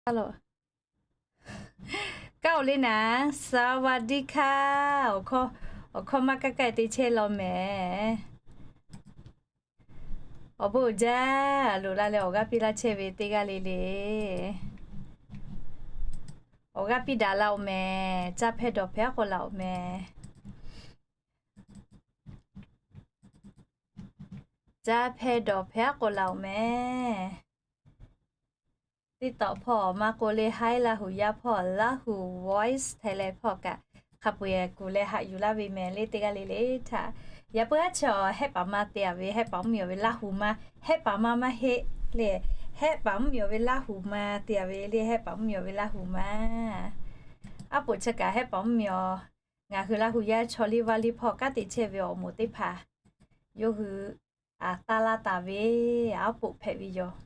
Kaˇ lo, kaˇ oˬ le naˍ, สวัสดีค่ะ. Awˬ hkawˇ maˇ kaˇ kaˇ te chehˇ law mehˍ. Awˬ bon uiˍ jaˇ. Loꞈ la leh awˬ g'aˇ piˇ laˇ chehˇ ve teˇ g'aˇ le le, awˬ g'aˇ piˇ daꞈ la oˬ mehˍ. Caˇ hpehˇ dawˬ hpehˇ aˉ k'o laˬ oˬ mehˍ. Caˇ hpehˇ dawˬ hpehˇ aˉ k'o laˬ oˬ mehˍ. TikTok hpawˇ maˇ k'oˆ le, haiˉ Laˇ huˍ yaˇ hpawˇ, Laˇ huˍ Voice Thailand hpawˇ kaꞈ hk'a peu-eˬ kuˬ leh haꞈ yuˬ laˇ ve mehˍ le teˇ g'aˇ le le htaꞈ. Yaꞈ puiˉ aˉ chaw hehˆ paˍ ma te-a ve, hehˆ paˍ mvuhˇmiˬ awˬ ve Laˇ huˍ ma, hehˆ paˍ ma maˇ heˆ le. Hehˆ paˍ mvuhˇmiˬ awˬ ve Laˇ huˍ ma te-a ve le, hehˆ paˍ mvuhˇmiˬ awˬ ve Laˇ huˍ ma. Aˉ poꞈ chi kaꞈ hehˆ paˍ mvuhˇmiˬ awˬ, ngaˬ hui Laˇ huˍ yaˇ chaw liˇ vaˇ liˇ hpawˇ kanˉ te chehˇ ve awˬ moˍ teˇ hpaˍ yawˇ hui taˇ laˇ taˍ ve, aˉ poꞈ hpehꞈ ve yoˬ.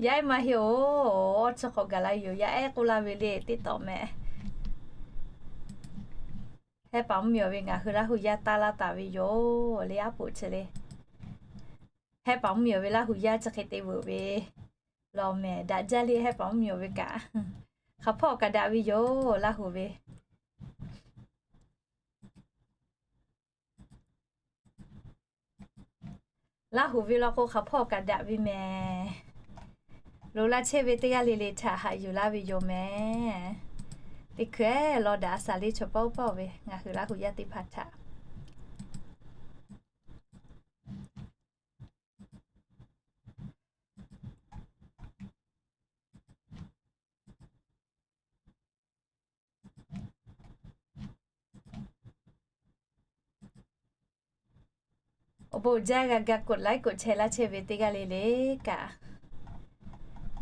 Yaˇ ehˉ maˇ heˆ-oˬ, awˬ chi hk'awꞈ gaˬ la yoˬ. Yaˇ ehˉ k'oˆ laˇ ve le TikTok mehˍ. Hehˆ paˍ mvuhˇmiˬ awˬ ve ngaˬ hui Laˇ huˍ yaˇ taˇ laˇ taˍ ve yoˬ le, aˉ poꞈ chi le. Hehˆ paˍ mvuhˇmiˬ awˬ ve Laˇ huˍ yaˇ chi hk'e te veuꞈ ve law mehˍ. Daꞈ jaˇ le, hehˆ paˍ mvuhˇmiˬ awˬ ve kaꞈ hk'aˬ hpawˇ kaꞈ daꞈ ve yoˬ, Laˇ huˍ ve. Laˇ huˍ ve law k'o hk'aˬ hpawˇ kaꞈ daꞈ ve mehˍ. Loꞈ la chehˇ ve teˇ g'aˇ le le htaꞈ haꞈ yuˬ laˇ ve yoˬ mehˍ. Teˇ hkui-eˬ law daꞈ a shaˍ le chaw pawˆ pawˆ ve ngaˬ hui Laˇ huˍ yaˇ teˇ hpaˍ htaꞈ. Awˬ bon uiˍ jaˇ, g'a ga กดไลค์ กดแชร์ laˇ chehˇ ve teˇ g'aˇ le le kaꞈ,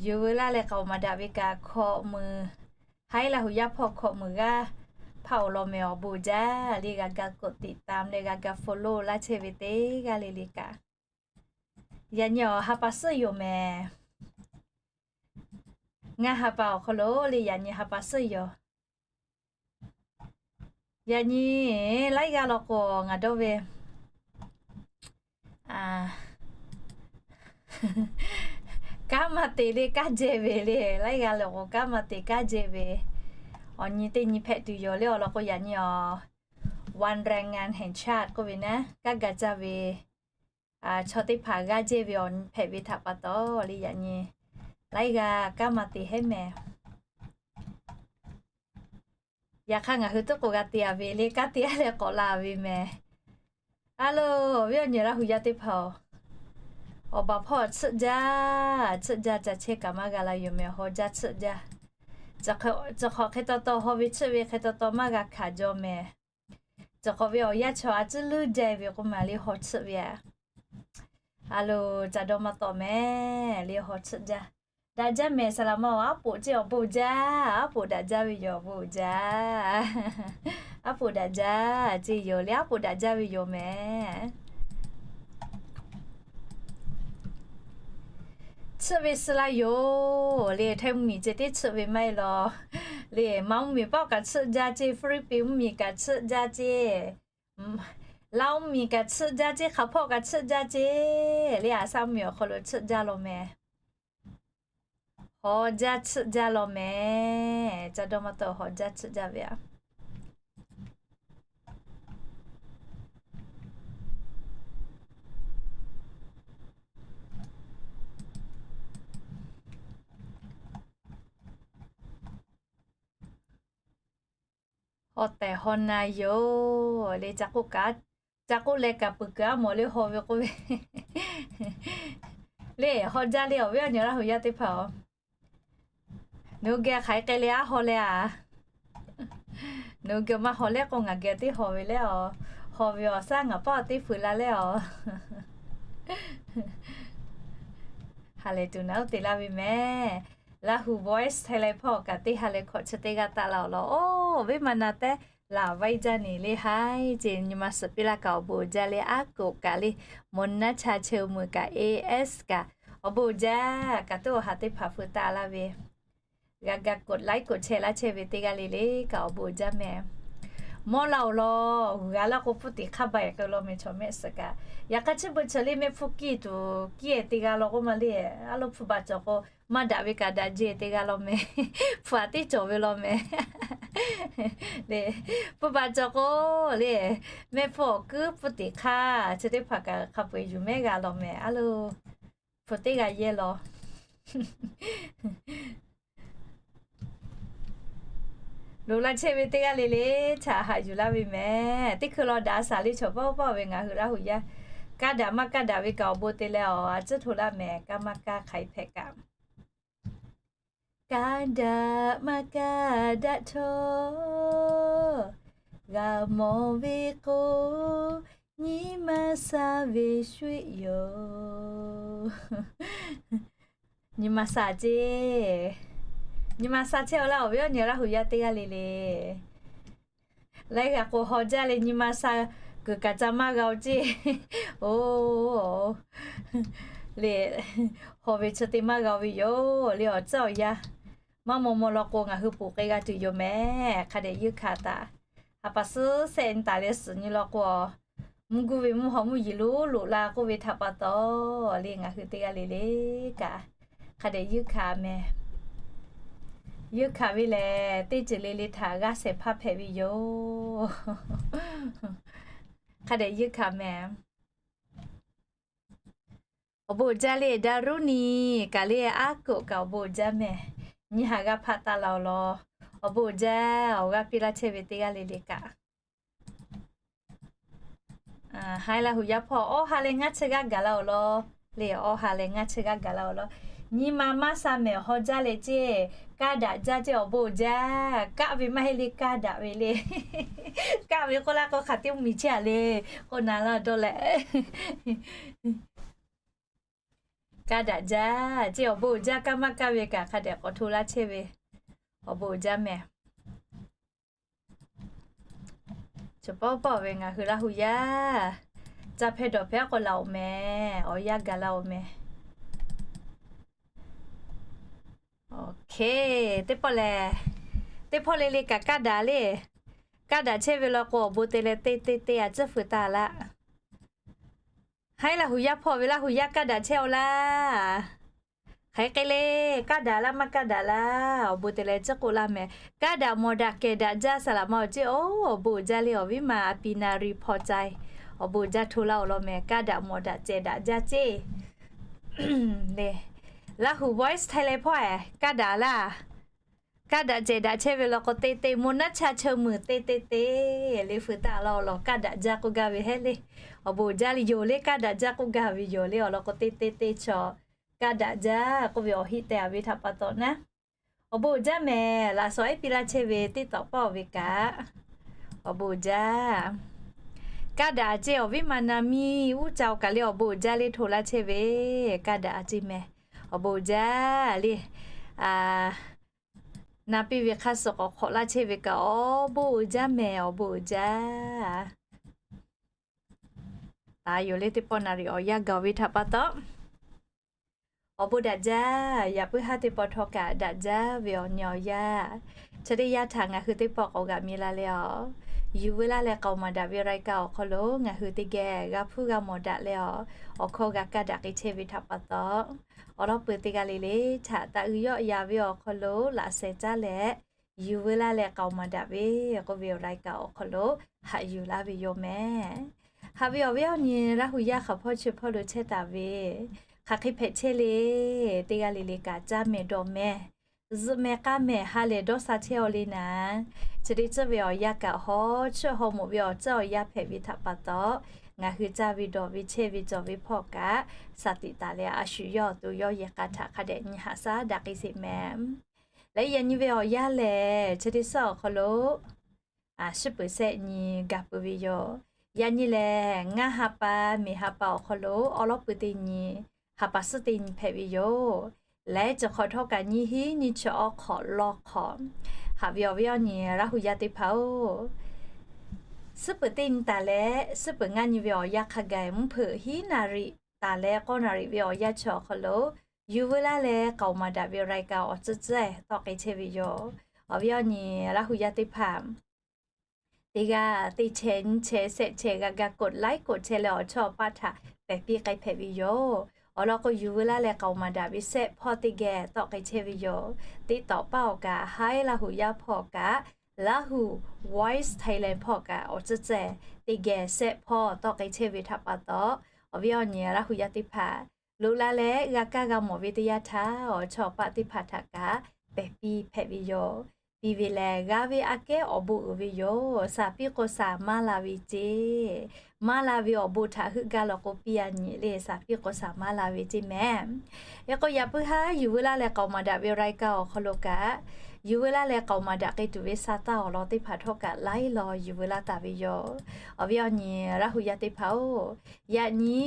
yuˬ veu laˇ leh k'aoˍ maˍ daꞈ ve kaꞈ hkawꞈ muiˬ, haiˉ Laˇ huˍ yaˇ hpawˇ hkawꞈ muiˬ g'aˇ hpaˇ-oˬ law mehˍ. Awˬ bon uiˍ jaˇ le, g'a ga กดติดตาม leh g'a ga follow laˇ chehˇ ve teˇ g'aˇ le le kaꞈ. Yaꞈ nyi awˬ ha pa suhˆ yoˬ mehˍ. Ngaˬ ha pa awˬ hk'aw lo le yaꞈ nyi ha pa suhˆ yoˬ. Yaꞈ nyi laiˉ g'aˇ law k'o ngaˬ dawˇ ve kanˉ maˇ te le, kanˉ jehˇ ve le. Laiˉ g'aˇ law k'o kanˉ maˇ te, kanˉ jehˇ ve. Awˬ nyi teˇ nyi hpehꞈ tuˬ yoˬ le. Awˬ lawn k'o yaꞈ nyi awˬ วันแรงงานแห่งชาติ k'oˆ ve naˉ, kanˉ ga caˇ ve chaw teˇ hpaˍ g'aˇ jehˇ ve awˬ nyi hpehꞈ ve htaꞈ pa taw le yaꞈ nyi laiˉ g'aˇ kanˉ maˇ te hehˉ mehˍ. Yaꞈ hk'aˇ ngaˬ hui teˇ k'o g'a te-a ve le, kanˉ te-a leh k'awꞈ la ve mehˍ. A lo, awˬ viˉ awˬ nyi Laˇ huˍ yaˇ teˇ hpaˍ-oˬ, awˬ baˬ hpawˇ tsuhˆ jaˇ, tsuhˆ jaˇ ca chehˇ kaꞈ maˇ g'a la yoˬ mehˍ. Haw jaˇ tsuhˆ jaˇ. Chi hk'awꞈ hk'e taw taw haw ve tsuhˆ ve hk'e taw taw maˇ g'a hkanˍ jaw mehˍ. Chi hk'awꞈ ve awˬ yanˇ chaw a ciˉ luˉ jaˇ ve k'oˆ maˬ le, haw tsuhˆ ve aꞈ. A lo, ca dawˇ maˇ tawˆ mehˍ le, haw tsuhˆ jaˇ. Daꞈ jaˇ mehˍ, saˍ laˍ ma-oˬ, aˉ poꞈ ceˇ awˬ bon jaˇ, aˉ poꞈ daꞈ jaˇ ve yoˬ, awˬ bon jaˇ. Aˉ poꞈ daꞈ jaˇ ceˇ yoˬ le, aˉ poꞈ daꞈ jaˇ ve yoˬ mehˍ. Tsuhˆ ve suh la yoˬ le, htaiˇ mvuhˇmiˬ ceh tiˉ tsuhˆ ve maˇ heˆ law. Le, Manˇ mvuhˇmiˬ paˆ kaꞈ tsuhˆ jaˇ ceˇ, Philippines mvuhˇmiˬ kaꞈ tsuhˆ jaˇ ceˇ, Laˇ mvuhˇmiˬ kaꞈ tsuhˆ jaˇ ceˇ, hk'aˬ hpawˇ kaꞈ tsuhˆ jaˇ ceˇ le, Aˍsaˆ mvuhˇmiˬ awˬ hk'aw lo tsuhˆ jaˇ law mehˍ. Haw jaˇ tsuhˆ jaˇ law mehˍ. Ca dawˇ maˇ tawˆ, haw jaˇ tsuhˆ jaˇ ve aꞈ. Haw tehˬ haw na yoˬ le, ca k'oˆ kaꞈ, ca k'oˆ leh kaꞈ peuˬ kuiˬ aˉ mawˬ le, haw ve k'oˆ ve le. Haw jaˇ le, awˬ viˉ awˬ nyi Laˇ huˍ yaˇ teˇ hpaˍ-oˬ. Nawˬ hui geh hk'aˬ hk'e leh aˉ haw leh a? Nawˬ hui geh maˇ haw leh k'o, ngaˬ geh teˇ haw ve leh a. Haw ve awˬ shaˉ ngaˬ paˆ teˇ fuiˍ la leh a. Ha lehˬ tuˬ naˉ uˉ te laˇ ve mehˍ. Laˇ huˍ Voice Thailand hpawˇ kaꞈ teˇ ha leh hkawꞈ chi teˇ g'aˇ taˆ la awˬ lawn, oˇ, awˬ viˉ ma na tehˉ laˬ vaiˇ jaˇ neˬ le, haiˉ ceˇ nyi ma suhˍ piˇ laˇ kaꞈ awˬ bon uiˍ jaˇ le, aˉ koꞈ kaꞈ le, Monaˉ Cha Cheu Meuˬ kaꞈ, A S kaꞈ, awˬ bon uiˍ jaˇ. Kaꞈ tuˉ awˬ ha teˇ hpaˍ feu taˆ laˇ ve, g'a ga กดไลค์ กดแชร์ laˇ chehˇ ve teˇ g'aˇ le le kaꞈ awˬ bon uiˍ jaˇ mehˍ. Mawˇ la-oˬ law, g'a laˇ k'o, hpu teꞈ hk'aˇ ba-eˬ k'ai law mehˍ chaw mehˆ suhˍ kaꞈ. Yaꞈ hk'aˇ chi beuꞈ chi leh mehˆ hpfuhˇ kiˇ tuˬ kiˇ-ehˍ teˇ g'aˇ law k'oˆ ma le. A lo hpu baˬ cawˬ k'o, maˇ daꞈ ve kaꞈ daꞈ jeˇ teˇ g'aˇ law mehˍ. Hpu aꞈ teˇ cawˬ ve law mehˍ. Le, hpu baˬ cawˬ k'o, le, mehˆ hpfuhˇ awˬ kuiˉ hpu teꞈ hk'aˇ chi teˇ hpaˍ kaꞈ hk'a peu-eˬ yuˬ mehˉ g'a law mehˍ. A lo, hpu teˇ g'aˇ yehˇ law. Loꞈ la chehˇ ve teˇ g'aˇ le le htaꞈ haꞈ yuˬ laˇ ve mehˍ. Teˇ hkui law daꞈ shaˍ le chaw paw paw ve ngaˬ hui Laˇ huˍ yaˇ, kaˇ daꞈ maˇ kaˇ daꞈ ve kaꞈ awˬ bon te leh awˬ a ciˉ hto laˇ mehˍ. Kaˇ maˇ kaˇ hk'aˬ hk'e hpehꞈ kaꞈ, kaˇ daꞈ maˇ kaˇ daꞈ htawˇ, g'a mawˬ ve k'o, nyi ma sha ve shueˆ yoˬ. Nyi ma sha ceˇ. Nyi ma sha chehˇ-aw laˇ awˬ viˉ awˬ nyi Laˇ huˍ yaˇ teˇ g'aˇ le le. Laiˉ g'aˇ k'o haw jaˇ leh nyi ma sha kuiˬ kaꞈ ca maˇ g'a-o ceˇ. Oˬ, le, haw ve chi te maˇ g'a-o ve yoˬ le. Awˬ tcuhˉ awˬ yanˇ maˇ maw maw law k'o, ngaˬ hui poˬ k'ai g'a tuˬ yoˬ mehˍ. Hk'a dehꞈ yeunˇ hkanˍ taˍ. Ha pa suhˉ shehˆ nyi taˍ leh suhˍ nyi law k'o, mvuhˇ guˇ ve mvuhˇ haw mvuhˇ yeˬ loˉ loꞈ la k'oˆ ve htaꞈ pa taw, le ngaˬ hui teˇ g'aˇ le le kaꞈ hk'a dehꞈ yeunˇ hkanˍ mehˍ. Yeunˇ hkanˍ ve lehˬ, teˇ ceuˬ le le htaꞈ g'aˇ shehˍ hpaˇ hpehꞈ ve yoˬ. Hk'a dehꞈ yeunˇ hkanˍ mehˍ. Awˬ bon uiˍ jaˇ le, daˇ ruˉ ni kaꞈ le, aˉ koꞈ kaꞈ awˬ bon uiˍ jaˇ mehˍ. Nyi haꞈ g'a hpaꞈ taˍ laˬ-oˬ law. Awˬ bon uiˍ jaˇ, awˬ g'aˇ piˇ laˇ chehˇ ve teˇ g'aˇ le le kaꞈ. Haiˉ Laˇ huˍ yaˇ hpawˇ, awˇ ha leh ngaˇ chi g'aˇ gaˬ laˇ-oˬ law. Le awˇ ha leh ngaˇ chi g'aˇ gaˬ laˇ-oˬ law. Nyi ma maˇ sha mehˍ haw jaˇ leh ceˇ, kaˇ daꞈ jaˇ ceˇ awˬ bon uiˍ jaˇ. Kaˆ ve maˇ heˆ le, kaˇ daꞈ ve le. Kaˆ ve k'oˆ laˇ k'o hk'aˬ teˇ miˬ chehˇ-a le. K'oˆ na laˇ dawˇ leh, kaˇ daꞈ jaˇ ceˇ awˬ bon uiˍ jaˇ. Kaˇ maˇ kaˇ ve kaꞈ hk'a dehꞈ k'awꞈ hto laˇ chehˇ ve awˬ bon uiˍ jaˇ mehˍ. Chaw paw paw ve ngaˬ hui Laˇ huˍ yaˇ, ca hpehˇ dawˬ hpehˇ k'o laˬ-oˬ mehˍ. Awˬ yanˇ gaˬ laˇ-oˬ mehˍ. Oˬ hk'e, teˇ pawˆ lehˬ, teˇ hpawˆ le le kaꞈ kaˇ daꞈ le. Kaˇ daꞈ chehˇ ve law k'o, awˬ bon te leh teˇ teˇ teˇ a ciˉ feu taˍ laˇ. Haiˉ Laˇ huˍ yaˇ hpawˇ ve Laˇ huˍ yaˇ kaˇ daꞈ chehˇ-aw laˇ. Hk'aˬ hk'e le, kaˇ daꞈ laˇ maˇ kaˇ daꞈ laˇ, awˬ bon te leh ciˉ k'oˆ laˇ mehˍ. Kaˇ daꞈ mawˬ daꞈ kehˬ daꞈ jaˇ saˍ laꞈ ma-oˬ ceˇ. Oˬ, awˬ bon uiˍ jaˇ le awˬ viˉ ma a pi na ri hpaw cai. Awˬ bon uiˍ jaˇ hto laˇ-oˬ law mehˍ. Kaˇ daꞈ mawˬ daꞈ cehˬ daꞈ jaˇ ceˇ. Le, Laˇ huˍ Voice Thailand hpawˇ-eˬ kaˇ daꞈ laˇ. Kaˇ daꞈ cehˬ daꞈ chehˇ ve law k'o, teˇ teˇ mvuhˇ naˉ cha cheu muiˬ teˇ teˇ teˇ le feu taˍ laˇ-oˬ law. Kaˇ daꞈ jaˇ k'oˆ gaˇ ve heˆ le. Awˬ bon uiˍ jaˇ le yoˬ le, kaˇ daꞈ jaˇ k'oˆ gaˇ ve yoˬ le. Awˬ lawn k'o, teˇ teˇ teˇ chaw kaˇ daꞈ jaˇ k'oˆ ve awˬ heˆ teh-a ve htaꞈ pa taw naˉ, awˬ bon uiˍ jaˇ mehˍ. Laꞈ shawnˍ ehˉ piˇ laˇ chehˇ ve teˇ tawꞈ pawˆ ve kaꞈ, awˬ bon uiˍ jaˇ. Kaˇ daꞈ ceˇ awˬ viˉ ma na miˇ uˉ ca-oˬ kaꞈ le awˬ bon uiˍ jaˇ le hto laˇ chehˇ ve, kaˇ daꞈ ceˇ mehˍ. Awˬ bon uiˍ jaˇ le. Na piˇ ve hk'aˇ suh k'awꞈ hk'awꞈ laˇ chehˇ ve kaꞈ awˬ bon uiˍ jaˇ mehˍ, awˬ bon uiˍ jaˇ. Taˍ yoˬ le, teˇ pawˆ na riˍ awˬ yanˇ gaˬ ve htaꞈ pa taw, awˬ bon daꞈ jaˇ. Yaꞈ puiˉ haˉ teˇ pawˆ htawˇ kaꞈ daꞈ jaˇ ve awˬ nyi awˬ yanˇ, chi teˇ yanˇ htaꞈ ngaˬ hui teˇ pawˆ k'awꞈ g'aꞈ mi la leh-aˬ, yuˬ veu laˇ leh k'aoˍ maˍ daꞈ ve raiˍ kaꞈ awˬ hk'aw lo ngaˬ hui teˇ geh g'a hpuˇ g'a mawˬ daꞈ leh-aˬ, awˬ hkawˇ g'a kaˇ daꞈ k'ai chehˇ ve htaꞈ pa taw, awˬ lawn peuˬ teˇ g'aˇ le le htaꞈ taꞈ uiˍ yawˆ ya ve awˬ hk'aw lo laꞈ sheh caˉ leh, yuˬ veu laˇ leh k'aoˍ maˍ daꞈ ve k'oˆ ve awˬ raiˍ kaꞈ awˬ hk'aw lo haꞈ yuˬ laˇ ve yoˬ mehˍ. Haꞈ ve awˬ viˉ awˬ nyi Laˇ huˍ yaˇ hk'aˬ hpawˇ chi hpawˇ lo chehˇ taˍ ve, hk'aˬ hk'e hpehꞈ chehˇ le, teˇ g'aˇ le le kaꞈ caˇ mehˍ dawˬ mehˍ, zuhꞈ mehˍ k'aˇ mehˍ ha lehˬ dawˇ sha chehˇ-aw le naˍ. Chi teˇ tcuhˉ ve awˬ yanˇ kaꞈ hawˉ chuhˆ haw moꞈ ve awˬ tcuhˉ awˬ yanˇ hpehꞈ ve htaꞈ pa taw, ngaˬ hui caˇ ve dawˬ ve chehˇ ve cawˬ ve hpawˇ kaꞈ, shaˍ tiꞈ taˍ leh a shu yawˇ awˬ to yawˇ yehˬ k'a htaꞈ hk'a dehꞈ nyi haꞈ shaˉ daꞈ k'ai sheˍ mehˍ. Leh yaꞈ nyi ve awˬ yanˇ lehˬ, chi teˇ suhˉ awˬ hk'aw lo shiˉ peuˍ shehˆ nyi gaˬ peuˬ ve yoˬ. Yaꞈ nyi lehˬ, ngaˇ ha pa miˬ ha pa awˬ hk'aw lo awˬ lawn peuˬ teˇ nyi, ha pa suhˉ teˇ nyi hpehꞈ ve yoˬ. Leh chi hk'awꞈ htawˇ kaꞈ nyiˇ hinˉ nyiˇ chi awˬ hk'awꞈ law hk'awꞈ, haꞈ ve awˬ viˉ awˬ nyi Laˇ huˍ yaˇ teˇ hpaˍ-oˬ, suhˉ peuˍ teˇ nyi taˍ leh suhˉ peuˍ ngaˇ nyi ve awˬ yanˇ hk'a gaˬ mvuhˇ hpeuꞈ hiˉ na riꞈ taˍ leh k'awˇ na riꞈ ve awˬ yanˇ chi awˬ hk'aw lo, yuˬ veu laˇ leh k'aoˍ maˍ daꞈ ve raiˍ kaꞈ awˬ tcuhˉ tcuhˉ tawˆ k'ai chehˇ ve yoˬ. Awˬ viˉ awˬ nyi Laˇ huˍ yaˇ teˇ hpaˍ teˇ g'aˇ teˇ chehˇ nyiˇ chehˇ shehˆ chehˇ g'a ga กดไลค์ กดแชร์ leh awˬ chawˇ awˬ paˆ htaꞈ pehˬ piˇ k'ai hpehꞈ ve yoˬ. Awˬ lawn k'o, yuˬ veu laˇ leh k'aoˍ maˍ daꞈ ve shehˆ hpawˇ teˇ geh tawˆ k'ai chehˇ ve yoˬ. TikTok paˇ awˬ kaꞈ, Hi Laˇ huˍ yaˇ hpawˇ kaꞈ, Laˇ huˍ Voice Thailand hpawˇ kaꞈ, awˬ tcuhˉ tcuhˉ teˇ geh shehˆ hpawˇ tawˆ k'ai chehˇ ve htaꞈ pa taw, awˬ viˉ awˬ nyi Laˇ huˍ yaˇ teˇ hpaˍ, loꞈ la leh g'a kaˇ g'a mawˬ ve teˇ yanˇ htaˇ, awˬ chawˇ awˬ paˆ teˇ hpaˍ htaꞈ kaꞈ pehˬ piˇ hpehꞈ ve yoˬ. Piˇ ve lehˬ, g'a ve aꞈ kehˉ awˬ bon uiˍ ve yoˬ. Saˍ piˇ k'o saˍ maˇ la ve ceˇ. Maˇ la ve awˬ bon htaꞈ heuˆ gaˇ law k'o piˇ a nyi le, saˍ piˇ k'o saˍ maˇ la ve ceˇ mehˍ. Hk'e k'o, yaꞈ puiˉ haˉ yuˬ veu laˇ leh k'aoˍ maˍ daꞈ ve รายการ awˬ hk'aw lo kaꞈ, yuˬ veu laˇ leh k'aoˍ maˍ daꞈ k'ai tuˬ ve sa taˇ awˬ lawn teˇ hpaˍ htawˇ kaꞈ laiˉ law yuˬ veu laˇ taˍ ve yoˬ. Awˬ viˉ awˬ nyi Laˇ huˍ yaˇ teˇ hpaˍ-oˬ, yaꞈ nyi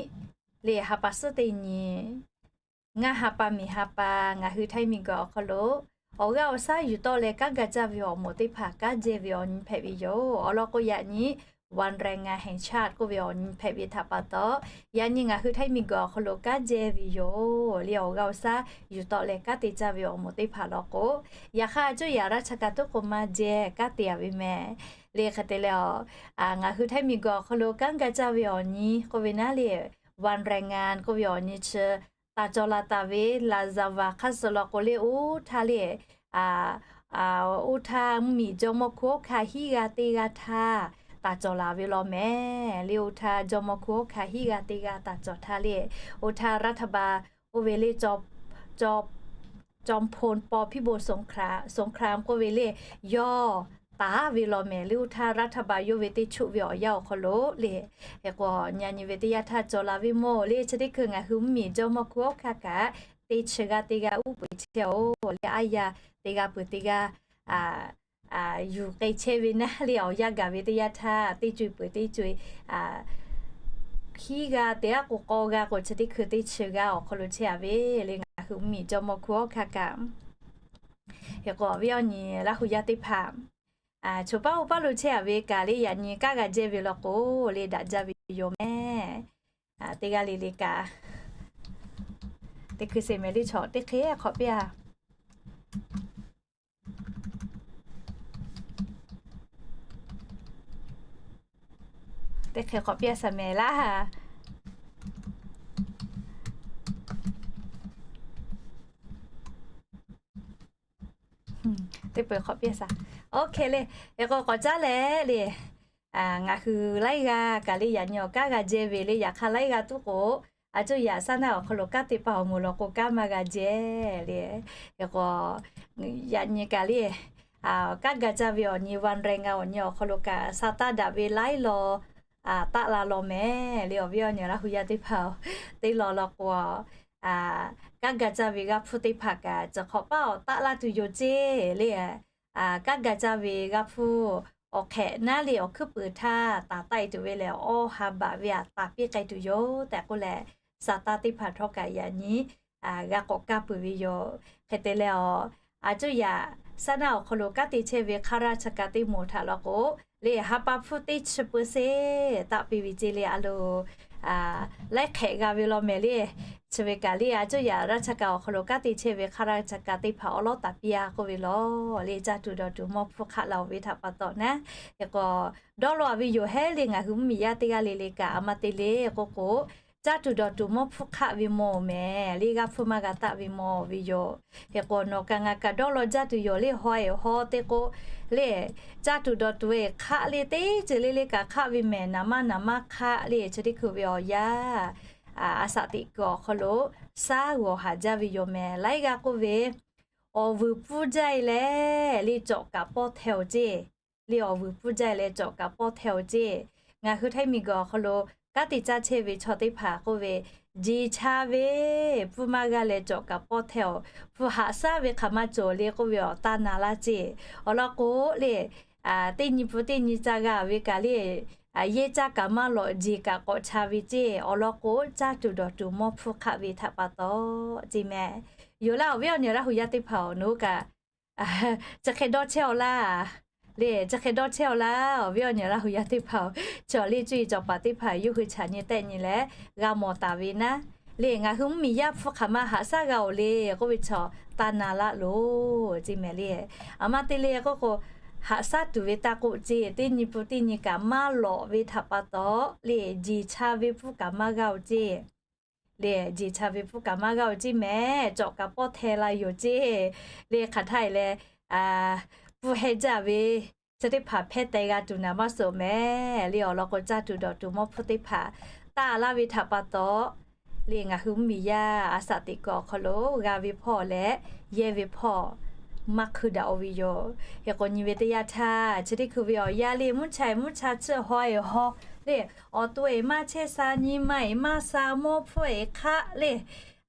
le ha pa suhˉ teˇ nyi, ngaˇ ha pa miˬ ha pa, ngaˬ hui Htaiˇ miˬ guiˬ awˬ hk'aw lo awˬ g'aˇ awˬ shaˉ yuˬ tawˆ leh kanˉ ga caˇ ve awˬ moˍ teˇ hpaˍ kanˉ jehˇ ve awˬ nyi hpehꞈ ve yoˬ. Awˬ lawn k'o, yaꞈ nyi วันแรงงานแห่งชาติ k'oˆ ve awˬ nyi hpehꞈ ve htaꞈ pa taw, yaꞈ nyi ngaˬ hui Htaiˇ miˬ guiˬ awˬ hk'aw lo kanˉ jehˇ ve yoˬ le. Awˬ g'aˇ awˬ shaˉ yuˬ tawˆ leh kanˉ te caˇ ve awˬ moˍ teˇ hpaˍ law k'o, yaꞈ hk'aˇ a cuˇ yaꞈ ราชการ tuˉ k'o maˇ jehˇ, kanˉ te a ve mehˍ. Le hk'e te leh, ngaˬ hui Htaiˇ miˬ guiˬ awˬ hk'aw lo kanˉ ga caˇ ve awˬ nyi k'oˆ ve naˉ le, วันแรงงาน k'oˆ ve awˬ nyi chi taˍ cawˬ la taˍ ve laˍ zaˍ vaˬ hk'aˇ suh law k'o le, oˇ htaˇ le, oˇ htaˇ mvuhˇmiˬ jawˇmawˇ hk'oˆ hawˉ hkanˇ hiˉ g'aˇ teˇ g'aˇ htaˇ taˍ cawˬ la ve law mehˍ. Le oˇ htaˇ jawˇmawˇ hk'oˆ hawˉ hkanˇ hiˉ g'aˇ teˇ g'aˇ taˍ cawˬ htaˇ le, oˇ htaˇ รัฐบาล oˇ ve le จอมพล ป.พิบูลสงคราม k'oˆ ve le, yawˇ taˍ ve law mehˍ. Le oˇ htaˇ รัฐบาล yawˇ ve teˇ chuˆ ve awˬ yanˇ awˬ hk'aw lo le, hk'e k'o, nyi nyi ve teˇ yanˇ htaˇ cawˬ la ve mawˬ le. Chi teˇ hkui ngaˬ hui mvuhˇmiˬ jawˇmawˇ hk'oˆ hawˉ hkanˇ kaꞈ teˇ chi g'aˇ teˇ g'aˇ uˉ peunˍ chehˇ-oˬ le. Aˉ yaˇ teˇ g'aˇ peuˬ teˇ g'aˇ yuˬ k'ai chehˇ ve naˉ le, awˬ yanˇ gaˬ ve teˇ yanˇ htaˇ teˇ co-e peuˬ teˇ co-e hiˉ g'aˇ teˇ g'aˇ k'o k'awˇ g'aˇ k'o, chi teˇ hkui teˇ chi g'aˇ awˬ hk'aw lo chehˇ a ve le. Ngaˬ hui mvuhˇmiˬ jawˇmawˇ hk'oˆ hawˉ hkanˇ kaꞈ, hk'e k'o awˬ viˉ awˬ nyi Laˇ huˍ yaˇ teˇ hpaˍ, choˬ paˉ oˇ paˉ lo chehˇ a ve kaꞈ le, yaꞈ nyi kanˉ g'a jehˇ ve law k'o le, daꞈ jaˇ ve yoˬ mehˍ. Teˇ g'aˇ le le kaꞈ, teˇ hkui sheˍ mehˍ le, chaw teˇ hk'e hk'awꞈ piˇ a. Teˇ hk'e hk'awꞈ piˇ a shaˍ mehˍ laˇ. Teˇ peu hk'awꞈ piˇ a shaˍ. Oˇ hk'e le, hk'e k'o k'awꞈ caˉ leh le, ngaˬ hui laiˉ g'aˇ kaꞈ le, yaꞈ nyi awˬ kanˉ g'a jehˇ ve le. Yaꞈ hk'aˇ laiˉ g'aˇ tuˉ k'o, a cuˇ yaꞈ shaˉ naˆ awˬ hk'aw lo kanˉ te pa awˬ moˍ law k'o, kanˉ maˇ g'a jehˇ le. Hk'e k'o, yaꞈ nyi kaꞈ le, kanˉ ga caˇ ve awˬ nyi วันแรงงาน awˬ nyi awˬ hk'aw lo kaꞈ, sa taˇ daꞈ ve laiˉ law taˆ la law mehˍ le. Awˬ viˉ awˬ nyi Laˇ huˍ yaˇ teˇ hpaˍ-oˬ, teˇ law law k'o, kanˉ ga caˇ ve g'aˇ hpfuhˇ teˇ hpaˍ kaꞈ, chi hk'awꞈ paˉ awˬ taˆ laˇ tuˬ yoˬ ceˇ le. Kanˉ ga caˇ ve g'aˇ hpfuhˇ awˬ hk'ehꞈ naˉ le awˬ hkuiˉ puiˍ htaˇ taˍ taˆ e tuˬ ve lehˬ, awˬ ha baꞈ ve aꞈ taˍ piˇ k'ai tuˬ yoˬ tehꞈ k'oˆ leh, sa taˇ teˇ hpaˍ htawˇ kaꞈ yaꞈ nyi g'a k'awꞈ kaˇ peuˬ ve yoˬ. Hk'e te leh, a cuˇ yaꞈ shaˉ naˆ awˬ hk'aw lo kanˉ te chehˇ ve ข้าราชการ teˇ moˍ htaꞈ law k'o, le ha pa hpfuhˇ teˇ chi เปอร์เซ็นต์ taˆ piˇ ve ceˇ le. A lo, laiˉ hk'ehꞈ g'a ve law mehˍ le. Chi ve kaꞈ le, a cuˇ yaꞈ ราชการ awˬ hk'aw lo kanˉ te chehˇ ve ข้าราชการ teˇ hpaˍ awˉ lawˉ taˍ piˇ a k'oˆ ve law le. Caˇ tuˬ dawˬ tuˬ mawˇ hpfuhˇ hk'aˆ la-oˬ ve htaꞈ pa taw naˉ, hk'e k'o, dawˇ law a ve yoˬ hehˉ le. Ngaˬ hui mvuhˇmiˬ yaˇ teˇ g'aˇ le le kaꞈ a ma te le k'oˆ k'o, caˇ tuˬ dawˬ tuˬ mawˇ hpfuhˇ hk'aˆ ve mawˬ mehˍ le. G'aˇ hpfuhˇ maˇ g'a taˆ ve mawˬ ve yoˬ. Hk'e k'o, nawˬ kaꞈ ngaˬ kaꞈ dawˇ law caˇ tuˬ yoˬ le. Haw e haw teˇ k'o le, caˇ tuˬ dawˬ tuˬ e hk'aˆ le, teˇ ceuˬ le le kaꞈ hk'aˆ ve mehˍ. Naˍ maˇ naˍ maˇ hk'aˆ le, chi teˇ hkui ve awˬ yanˇ, a shaꞈ teꞈ kuiˬ awˬ hk'aw lo shaˉ g'awˬ haˍ jaˇ ve yoˬ mehˍ. Laiˉ g'aˇ k'oˆ ve, awˬ vuiˬ pfuhˇ jaˇ e leh le, cawꞈ kaꞈ pawˇ hteh-oˬ ceˇ le. Awˬ vuiˬ pfuhˇ jaˇ e leh cawꞈ kaꞈ pawˇ hteh-oˬ ceˇ. Ngaˬ hui Htaiˇ miˬ guiˬ awˬ hk'aw lo kanˉ te caˇ chehˇ ve chaw teˇ hpaˍ k'oˆ ve, jeˬ cha ve, pfuhˇ maˇ g'a leh cawꞈ kaꞈ pawˇ hteh-oˬ. Pfuhˇ haꞈ shaˉ ve hk'aˬ maˇ cawˬ le k'oˆ ve awˬ taˇ na laˇ ceˇ. Awˬ lawn k'o le, teˇ nyi pfuhˇ teˇ nyi ca g'a ve kaꞈ le, yehˇ caˇ kaꞈ maˇ lawꞈ, jeˬ kaꞈ k'awꞈ cha ve ceˇ. Awˬ lawn k'o, caˇ tuˬ dawˬ tuˬ mawˇ hpfuhˇ hk'aˆ ve htaꞈ pa taw ceˇ mehˍ. Yoˬ laˇ, awˬ viˉ awˬ nyi Laˇ huˍ yaˇ teˇ hpaˍ-oˬ, nawˬ hui kaꞈ chi hk'e dawˇ chehˇ-aw laˇ le. Chi hk'e dawˇ chehˇ-aw laˇ, awˬ viˉ awˬ nyi Laˇ huˍ yaˇ teˇ hpaˍ-oˬ, chaw le cuˇ yiˍ cawˬ paˍ teˇ hpaˍ yawˇ hui chaꞈ nyi tehˆ nyi leh g'a mawˬ taˍ ve naˉ le. Ngaˬ hui mvuhˇmiˬ yaˇ hpfuhˇ hk'aˬ ma haꞈ shaˉ g'a-oˬ le k'oˆ ve chaw taˇ na laˇ loˬ ceˇ mehˍ le. A ma te le k'oˆ k'o, haꞈ shaˉ tuˬ ve taˇ k'oˆ ceˇ, teˇ nyi pun teˇ nyi kaꞈ maˇ lawꞈ ve htaꞈ pa taw le, jeˬ cha ve hpfuhˇ kaꞈ maˇ g'aˇ-oˬ ceˇ. Le, jeˬ cha ve hpfuhˇ kaꞈ maˇ g'aˇ-oˬ ceˇ mehˍ. Cawꞈ kaꞈ pawˇ hteh la yoˬ ceˇ. Le hk'aˬ htaˇ e leh, pfuhˇ heh jaˇ ve chi teˇ hpaˍ hpehˇ teh g'a tuˬ naˍ maˇ suhˍ mehˍ. Le awˬ lawn k'o, caˇ tuˬ dawˬ tuˬ mawˇ hpfuhˇ teˇ hpaˍ taˆ laˇ ve htaꞈ pa taw, le ngaˬ hui mvuhˇmiˬ yaˇ a shaꞈ teꞈ kuiˬ awˬ hk'aw lo g'a ve hpawˇ leh yehˇ ve hpawˇ maˇ hkui daꞈ-o ve yoˬ. Hk'e k'o, nyi ve teˇ yanˇ htaˇ, chi teˇ hkui ve awˬ yanˇ le, mvuhˇ cha e mvuhˇ cha chiˇ haw e haw le, awˬ to e maˇ chehˇ sha, nyi ma e maˇ sha, mawˇ hpfuhˇ e hk'aˆ le,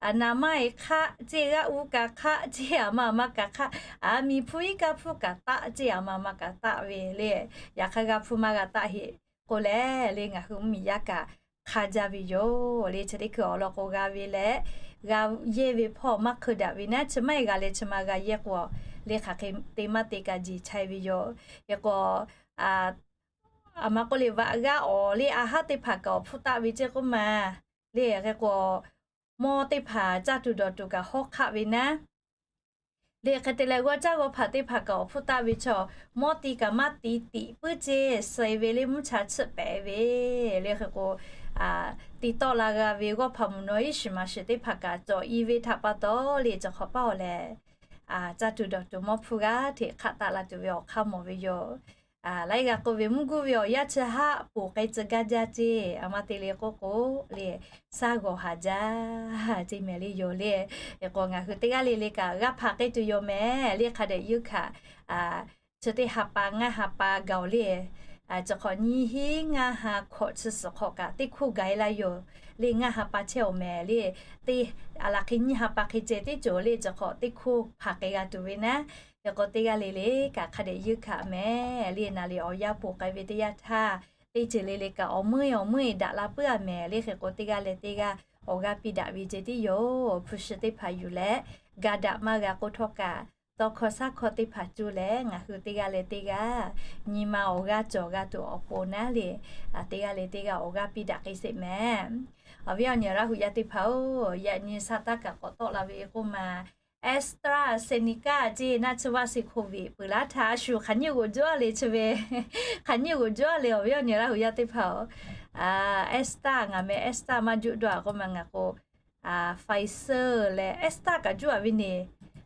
naˍ manˇ e hk'aˆ ceˇ, g'aˇ uˇ kaꞈ hk'aˆ ceˇ, aˬ ma aˬ ma kaꞈ hk'aˆ, a miˬ hpfuhˇ iˉ kaˆ hpfuhˇ kaꞈ taˆ ceˇ, aˬ ma aˬ ma kaꞈ taˆ ve le. Yaꞈ hk'aˇ g'a hpfuhˇ maˇ g'a taˆ heˆ k'o leh, le ngaˬ hui mvuhˇmiˬ yaˇ kaꞈ hk'a jaˇ ve yoˬ. Le chi teˇ hkui awˬ lawn k'o g'a ve leh, g'a yehˇ ve hpawˇ maˇ hkui daꞈ ve naˉ, chi maˇ e g'a leh chi ma g'a yehˇ k'o, le hk'aˬ hk'e te maˇ te kaꞈ jeˬ cha e ve yoˬ. Hk'e k'o, aˬ ma k'oˆ le, vaꞈ g'aˇ awˬ le a haˉ teˇ hpaˍ kaꞈ awˬ hpfuhˇ taˆ ve ceˇ k'oˆ ma. Le hk'e k'o, mawˇ teˇ hpaˍ caˇ tuˬ dawˬ tuˬ kaꞈ hawˉ hk'aˆ ve naˉ, le hk'e te leh g'awˇ caˇ g'awˇ hpaˍ teˇ hpaˍ kaꞈ awˬ hpfuhˇ taˆ ve chaw, mawˇ ti kaꞈ maˇ ti tiꞈ puiˉ ceˇ, suh e ve le mvuhˇ cha chiˇ pehˍ ve. Le hk'e k'o, ti tawˆ la g'a ve g'awˇ hpaˍ mvuhˬ naw iˉ shiˍ maˍ shiˍ teˇ hpaˍ kaꞈ cawˬ i ve htaꞈ pa taw le, chi hk'awꞈ paˇ awˬ lehˬ, caˇ tuˬ dawˬ tuˬ mawˇ hpfuhˇ g'aˇ hteꞈ hk'aˆ taˆ la tuˬ ve awˬ hk'aˇ mawˬ ve yoˬ. Laiˉ g'aˇ k'oˆ ve, mvuhˇ guˇ ve awˬ yanˇ chi haˆ poˬ k'ai tcuh gaˇ jaˇ ceˇ. Aˬ ma te le k'oˆ k'o, le saˇ g'awˬ haˍ jaˇ ceˇ mehˍ le yoˬ le. Hk'e k'o, ngaˬ hui teˇ g'aˇ le le kaꞈ g'a hpanˍ k'ai tuˬ yoˬ mehˍ. Le hk'a dehꞈ yuˇ hkanˍ, chi teˇ ha pa ngaˇ ha pa gaˬ-oˬ le. Chi hk'awꞈ nyiˇ hinˉ ngaˇ ha hkawꞈ chi suhˍ hk'awꞈ kaꞈ teˇ hkoˇ gaˬ e la yoˬ. Le ngaˇ ha pa chehˇ-oˬ mehˍ le. Teˇ, aˬ laˬ hk'e nyiˇ ha pa hk'e ceh tiˉ cawˬ le, chi hk'awꞈ teˇ hkoˇ hpanˍ k'ai g'a tuˬ ve naˉ. Hk'e k'o, teˇ g'aˇ le le kaꞈ hk'a dehꞈ yuˇ hkanˍ mehˍ. Le naˍ riˍ awˬ yanˇ poˬ k'ai ve teˇ yanˇ htaˇ, teˇ ceuˬ le le kaꞈ awˬ meuˇ awˬ meuˇ daꞈ la puiˉ-a mehˍ. Le hk'e k'o, teˇ g'aˇ leh teˇ g'aˇ awˬ g'aˇ piˇ daꞈ ve ceh tiˉ yoˬ. Hpu shi teˇ hpaˍ yuˬ leh, ga daꞈ maˇ g'a k'oˆ htawˇ kaꞈ, tawˇ hkawˇ shaˉ hkawˇ teˇ hpaˍ cuˇ leh ngaˬ hui teˇ g'aˇ leh teˇ g'aˇ nyi ma awˬ g'aˇ cawˬ g'a tuˬ awˬ pon naˉ le, teˇ g'aˇ leh teˇ g'aˇ awˬ g'aˇ piˇ daꞈ k'ai sheˍ mehˍ. Awˬ viˉ awˬ nyi Laˇ huˍ yaˇ teˇ hpaˍ-oˬ, yaꞈ nyi sa taˇ kaꞈ k'awꞈ tawˆ la ve k'oˆ ma, AstraZeneca ceˇ naˆ tsuhˇ vaˆ si hk'oˆ ve peuˬ laˇ htaˇ, a shu hk'aˬ nyiˇ g'oꞈ juˇ-a le chi ve, hk'aˬ nyiˇ g'oꞈ juˇ-a le awˬ viˉ awˬ nyi Laˇ huˍ yaˇ teˇ hpaˍ-oˬ. AstraZeneca ngaˬ meh AstraZeneca maˇ juˆ dawˇ-a k'oˆ ma, ngaˬ k'o Pfizer leh AstraZeneca kaꞈ juˇ-a ve ne.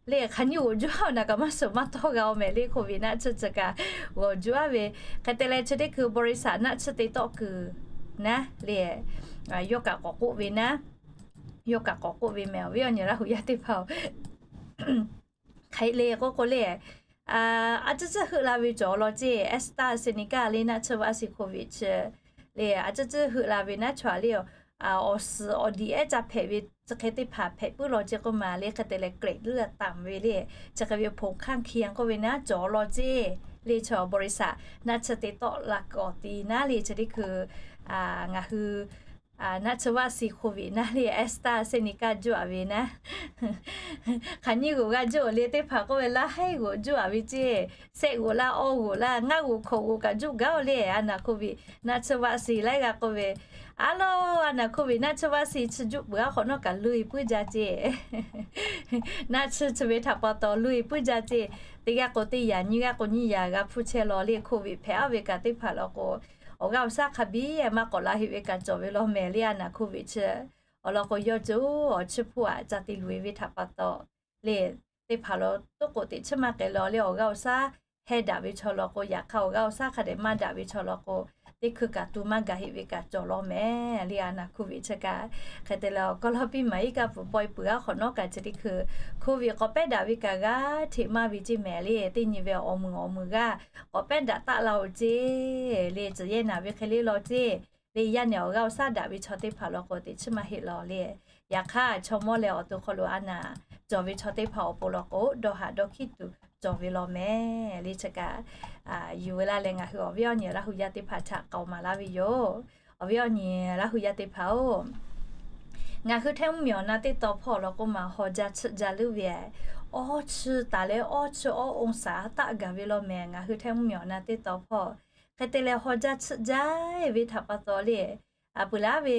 Le hk'aˬ nyiˇ g'oꞈ juˇ-a naˬ kaꞈ maˇ suhˍ maˇ tawˇ g'a-oˬ mehˍ le, Covid naˆ tsuhˇ tcuh kaꞈ g'awˬ juˇ-a ve. Hk'e te leh chi teˇ hkui บริษัท naˆ tsuhˇ te tawˆ kuiˬ naˉ le, yawˇ kaꞈ k'awꞈ k'oˆ ve naˉ, yawˇ kaꞈ k'awꞈ k'oˆ ve mehˍ awˬ viˉ awˬ nyi Laˇ huˍ yaˇ teˇ hpaˍ-oˬ. Hk'e le k'oˆ k'o le, a tcuhˇ tcuhˇ heuˆ la ve cawˬ law ceˇ, AstraZeneca le naˆ tsuhˇ vaˆ si hk'oˆ ve chi le, a tcuhˇ tcuhˇ heuˆ la ve naˉ chaw le, awˬ suhˍ awˬ diꞈ ehˉ ca hpehꞈ ve chi hk'e teˇ hpaˍ hpehꞈ puiˉ law ceˇ k'oˆ ma le. Hk'e te leh เกรดเลือดต่ำ ve le, chi hk'e ve ผงข้างเคียง k'oˆ ve naˉ cawˬ law ceˇ. Le chaw บริษัท naˆ tsuhˇ te tawˆ la kuiˬ awˬ ti naˉ le chi teˇ hkui ngaˬ hui naˆ tsuhˇ vaˆ si hk'oˆ ve naˉ le AstraZeneca juˇ-a ve naˉ, hk'aˬ nyiˇ g'oꞈ g'a juˇ-oˬ le teˇ hpaˍ k'oˆ ve laˇ haiˉ g'oꞈ juˇ-a ve ceˇ, shehˆ g'oꞈ laˇ, awˇ g'oꞈ laˇ, ngaˇ g'oꞈ hkawꞈ g'oꞈ kaꞈ juˇ gaˇ-oˬ le. A naˬ Covid naˆ tsuhˇ vaˆ si laiˉ g'aˇ k'oˆ ve, a laˇ, a naˬ Covid naˆ tsuhˇ vaˆ si chi juˇ peuˬ-a hk'awꞈ nawˉ kaꞈ loꞈ-e puiˉ jaˇ ceˇ. Naˆ tsuhˇ chi ve htaꞈ pa taw loꞈ-e puiˉ jaˇ ceˇ. Teˇ g'aˇ k'o teˇ yaꞈ, nyiˇ g'aˇ k'o nyiˇ yaꞈ g'a hpuˇ chehˇ law le. Covid hpehꞈ-a ve kaꞈ teˇ hpaˍ law k'o, awˬ g'aˇ awˬ shaˉ hk'a biˇ maˇ k'awꞈ la heˆ ve kaꞈ cawˬ ve law mehˍ le. A naˬ Covid chi awˬ lawn k'o, yawˇ ceuˬ awˬ chiˇ hpuˇ aꞈ ca te loꞈ-e ve htaꞈ pa taw le, teˇ hpaˍ law toˉ k'oˍ teꞈ chiˇ maˇ k'ai law le. Awˬ g'aˇ awˬ shaˉ heh daꞈ ve chaw law k'o, yaꞈ hk'aˇ awˬ g'aˇ awˬ shaˉ hk'a dehꞈ maˇ daꞈ ve chaw law k'o, teˇ hkui kaꞈ tu maˇ gaˬ heˆ ve kaꞈ cawˬ law mehˍ le. A naˬ Covid chi kaꞈ hk'e te leh awˬ kawˇ lawˇ piˇ maˍ iˉ kaˆ pfuhˍ paw e peuˬ-a hk'awꞈ nawˉ kaꞈ chi teˇ hkui Covid k'awꞈ pehˉ daꞈ ve kaꞈ g'aˇ hteꞈ maˇ ve ceˇ mehˍ le. Teˇ nyi ve awˬ muiˬ awˬ muiˬ g'aˇ k'awꞈ pehˉ daꞈ taˆ la-oˬ ceˇ le. Tcuhˬ yehˇ naˬ ve hk'e le law ceˇ le. Yaˇ nehˬ awˬ g'aˇ awˬ shaˉ daꞈ ve chaw teˇ hpaˍ law k'o, teꞈ chiˇ maˇ heˆ law le. Yaꞈ hk'aˇ chaw mawˇ leh awˬ to hk'aw lo a naˬ cawˬ ve chaw teˇ hpaˍ awˬ pon law k'o, dawˇ haꞈ dawˇ hkiˉ tuˬ cawˬ ve law mehˍ le. Chi kaꞈ yuˬ ve laˇ leh ngaˬ hui awˬ viˉ awˬ nyi Laˇ huˍ yaˇ teˇ hpaˍ htaꞈ k'aoˍ maˍ laˇ ve yoˬ. Awˬ viˉ awˬ nyi Laˇ huˍ yaˇ teˇ hpaˍ-oˬ, ngaˬ hui htehˇ mvuhˇmiˬ awˬ na teˇ taw hpawˇ law k'oˆ ma, haw jaˇ tsuhˆ jaˇ leuˉ ve, awˇ chi taˍ leh awˇ chi awˇ องศา taˆ gaˬ ve law mehˍ. Ngaˬ hui htehˇ mvuhˇmiˬ awˬ na teˇ taw hpawˇ hk'e te leh haw jaˇ tsuhˆ jaˇ ve htaꞈ pa taw le, a peuˬ laˇ ve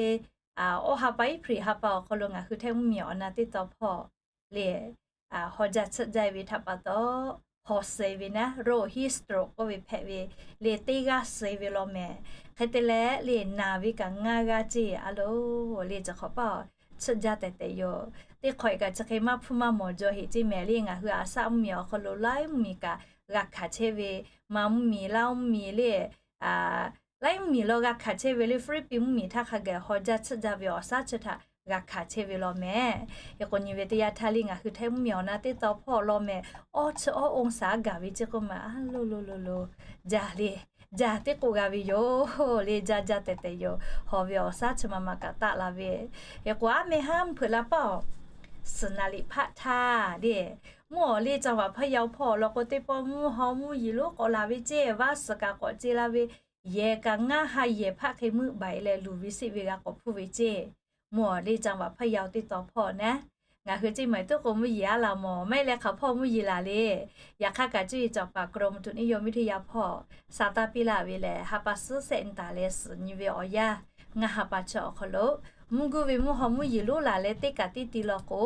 awˇ ha pa iˉ hpriˍ ha pa awˬ hk'aw lo ngaˬ hui htehˇ mvuhˇmiˬ awˬ na teˇ taw hpawˇ le, haw jaˇ tsuhˆ jaˇ ve htaꞈ pa taw haw suh ve naˉ, โรคฮิสโตรก k'oˆ ve hpehꞈ ve le, teˇ g'aˇ suh ve law mehˍ. Hk'e te leh le naˬ ve kaꞈ ngaˇ g'aˇ ceˇ a lo le, chi hk'awꞈ paˇ chiˇ jaˇ tehꞈ tehꞈ yoˬ. Teˇ hk'awꞈ e kaꞈ chi hk'e maˇ hpuˇ maˇ mawˬ jaw heꞈ ceˇ mehˍ le. Ngaˬ hui aˬ saˆ mvuhˇmiˬ awˬ hk'aw lo laiˉ mvuhˇmiˬ kaꞈ g'a hkanˍ chehˇ ve, ma mvuhˇmiˬ laˇ mvuhˇmiˬ le, laiˉ mvuhˇmiˬ law g'a hkanˍ chehˇ ve le, Hpiˇliˇpiˆ mvuhˇmiˬ htaˇ hk'a gaˬ haw jaˇ chiˇ jaˇ ve awˬ shaˉ chi htaꞈ g'a hkanˍ chehˇ ve law mehˍ. Hk'e k'o nyi ve teˇ yanˇ htaˇ le ngaˬ hui Htaiˇ mvuhˇmiˬ awˬ na teˇ taw hpawˇ law mehˍ, awˇ chi awˇ องศา gaˬ ve ceˇ k'oˆ ma a lo lo lo lo, jaˇ le, jaˇ teˇ k'oˆ g'a ve yoˬ le, jaˇ jaˇ tehꞈ tehꞈ yoˬ. Haw ve awˬ shaˉ chi ma ma kaꞈ taˆ la ve. Hk'e k'o aˉ meh haˉ mvuhˇ hpeuꞈ la paˇ awˬ, suhˍ naˍ liꞈ hpaˆ htaˇ le, mvuhˇ awˬ le จังหวัดพะเยา hpawˇ awˬ lawn k'o teˇ pawˆ mvuhˇ haw mvuhˇ yiˍ lonˉ k'awꞈ laˬ ve ceˇ, vaˇ suhˍ kaꞈ k'awꞈ ce la ve, yehˬ kaꞈ ngaˇ ha yehˬ hpaˆ hk'e meuˆ baˬ e leh luˬ ve seˆ ve g'a k'awꞈ hpuˇ ve ceˇ. Mvuhˇ awˬ le จังหวัดพะเยา teˇ taw hpawˇ naˉ, ngaˬ hui ceˇ maˬ tuˉ k'o mvuhˇ yiˍ aˉ la mawˬ, maˇ heˆ leh hk'aˬ hpawˇ mvuhˇ yiˍ laˬ le. Yaꞈ hk'aˇ kaꞈ cuˇ yiˍ cawˬ paˍ กรมอุตุนิยมวิทยา hpawˇ sa taˇ piˇ laˇ ve lehˬ, ha pa suhˉ shehˆ nyi taˍ leh suhˍ nyi ve awˬ yanˇ, ngaˇ ha pa chi awˬ hk'aw lo mvuhˇ guˇ ve mvuhˇ haw mvuhˇ yiˍ lonˉ laˬ leh teˇ kaꞈ teˇ ti law k'o,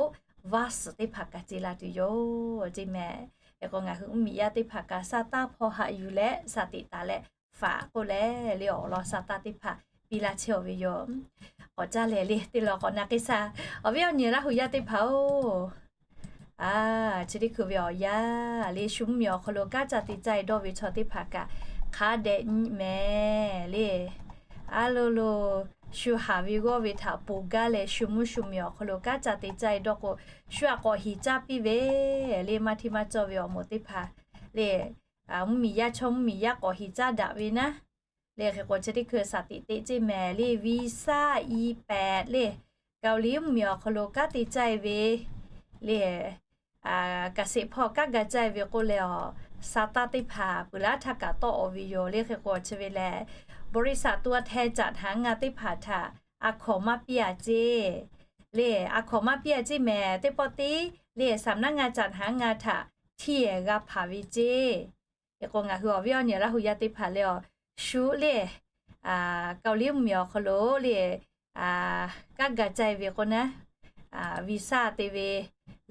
vaˇ suhˍ teˇ hpaˍ kaꞈ ce la tuˬ yoˬ ceˇ mehˍ. Hk'e k'o ngaˬ hui mvuhˇmiˬ yaˇ teˇ hpaˍ kaꞈ sa taˇ hpawˇ haꞈ yuˬ leh shaˍ tiꞈ taˍ leh faꞈ k'oˆ leh le awˬ lawn sa taˇ teˇ hpaˍ piˇ laˇ chehˇ ve yoˬ. K'awꞈ caˇ lehˬ le teˇ lawn k'awꞈ na k'ai shaˍ. Awˬ viˉ awˬ nyi Laˇ hu yaˇ teˇ hpaˍ-oˬ, a, chi teˇ hkui ve awˬ yanˇ le shu mvuhˇmiˬ awˬ hk'aw lo kanˉ ca te caˇ e dawˇ ve chaw teˇ hpaˍ kaꞈ hk'a dehꞈ nyi mehˍ le. A lo lo, shu haˍ ve g'awˇ ve htaꞈ ponˬ gaˇ leh shu mvuhˇ shu miˬ awˬ hk'aw lo kanˉ ca te caˇ e dawˇ k'o, shu aꞈ k'awꞈ hiˍ caˇ piˇ ve le maˇ hteˇ maˇ cawˇ ve awˬ moˍ teˇ hpaˍ le, mvuhˇmiˬ yaˇ chaw mvuhˇmiˬ yaˇ k'awꞈ hiˍ caˇ daꞈ ve naˉ le. Hk'e k'o chi teˇ hkui shaˍ tiꞈ teꞈ ceˇ mehˍ le, visa E pad le, Kaoˍliˇ mvuhˇmiˬ awˬ hk'aw lo kanˉ te caˇ e ve le, kaꞈ sheˍ hpawˇ kanˉ ga caˇ e ve k'oˆ leh awˬ, sa taˇ teˇ hpaˍ peuˬ laˇ htaˇ kaꞈ tawˆ-oꞈ ve yoˬ le. Hk'e k'o chi ve lehˬ, บริษัทตัวแทนจัดหางาน teˇ hpaˍ htaꞈ a hkawnˍ maˇ piˇ a ceˇ le, a hkawnˍ maˇ piˇ a ceˇ mehˍ, teˇ pawˆ tiˉ le สำนักงานจัดหางาน htaꞈ htiˇ g'a hpaˍ ve ceˇ. Hk'e k'o ngaˬ hui awˬ viˉ awˬ nyi Laˇ hu yaˇ teˇ hpaˍ le awˬ, shu le Kaoˍliˇ mvuhˇmiˬ awˬ hk'aw lo le kanˉ ga caˇ e ve k'o naˉ, visa te ve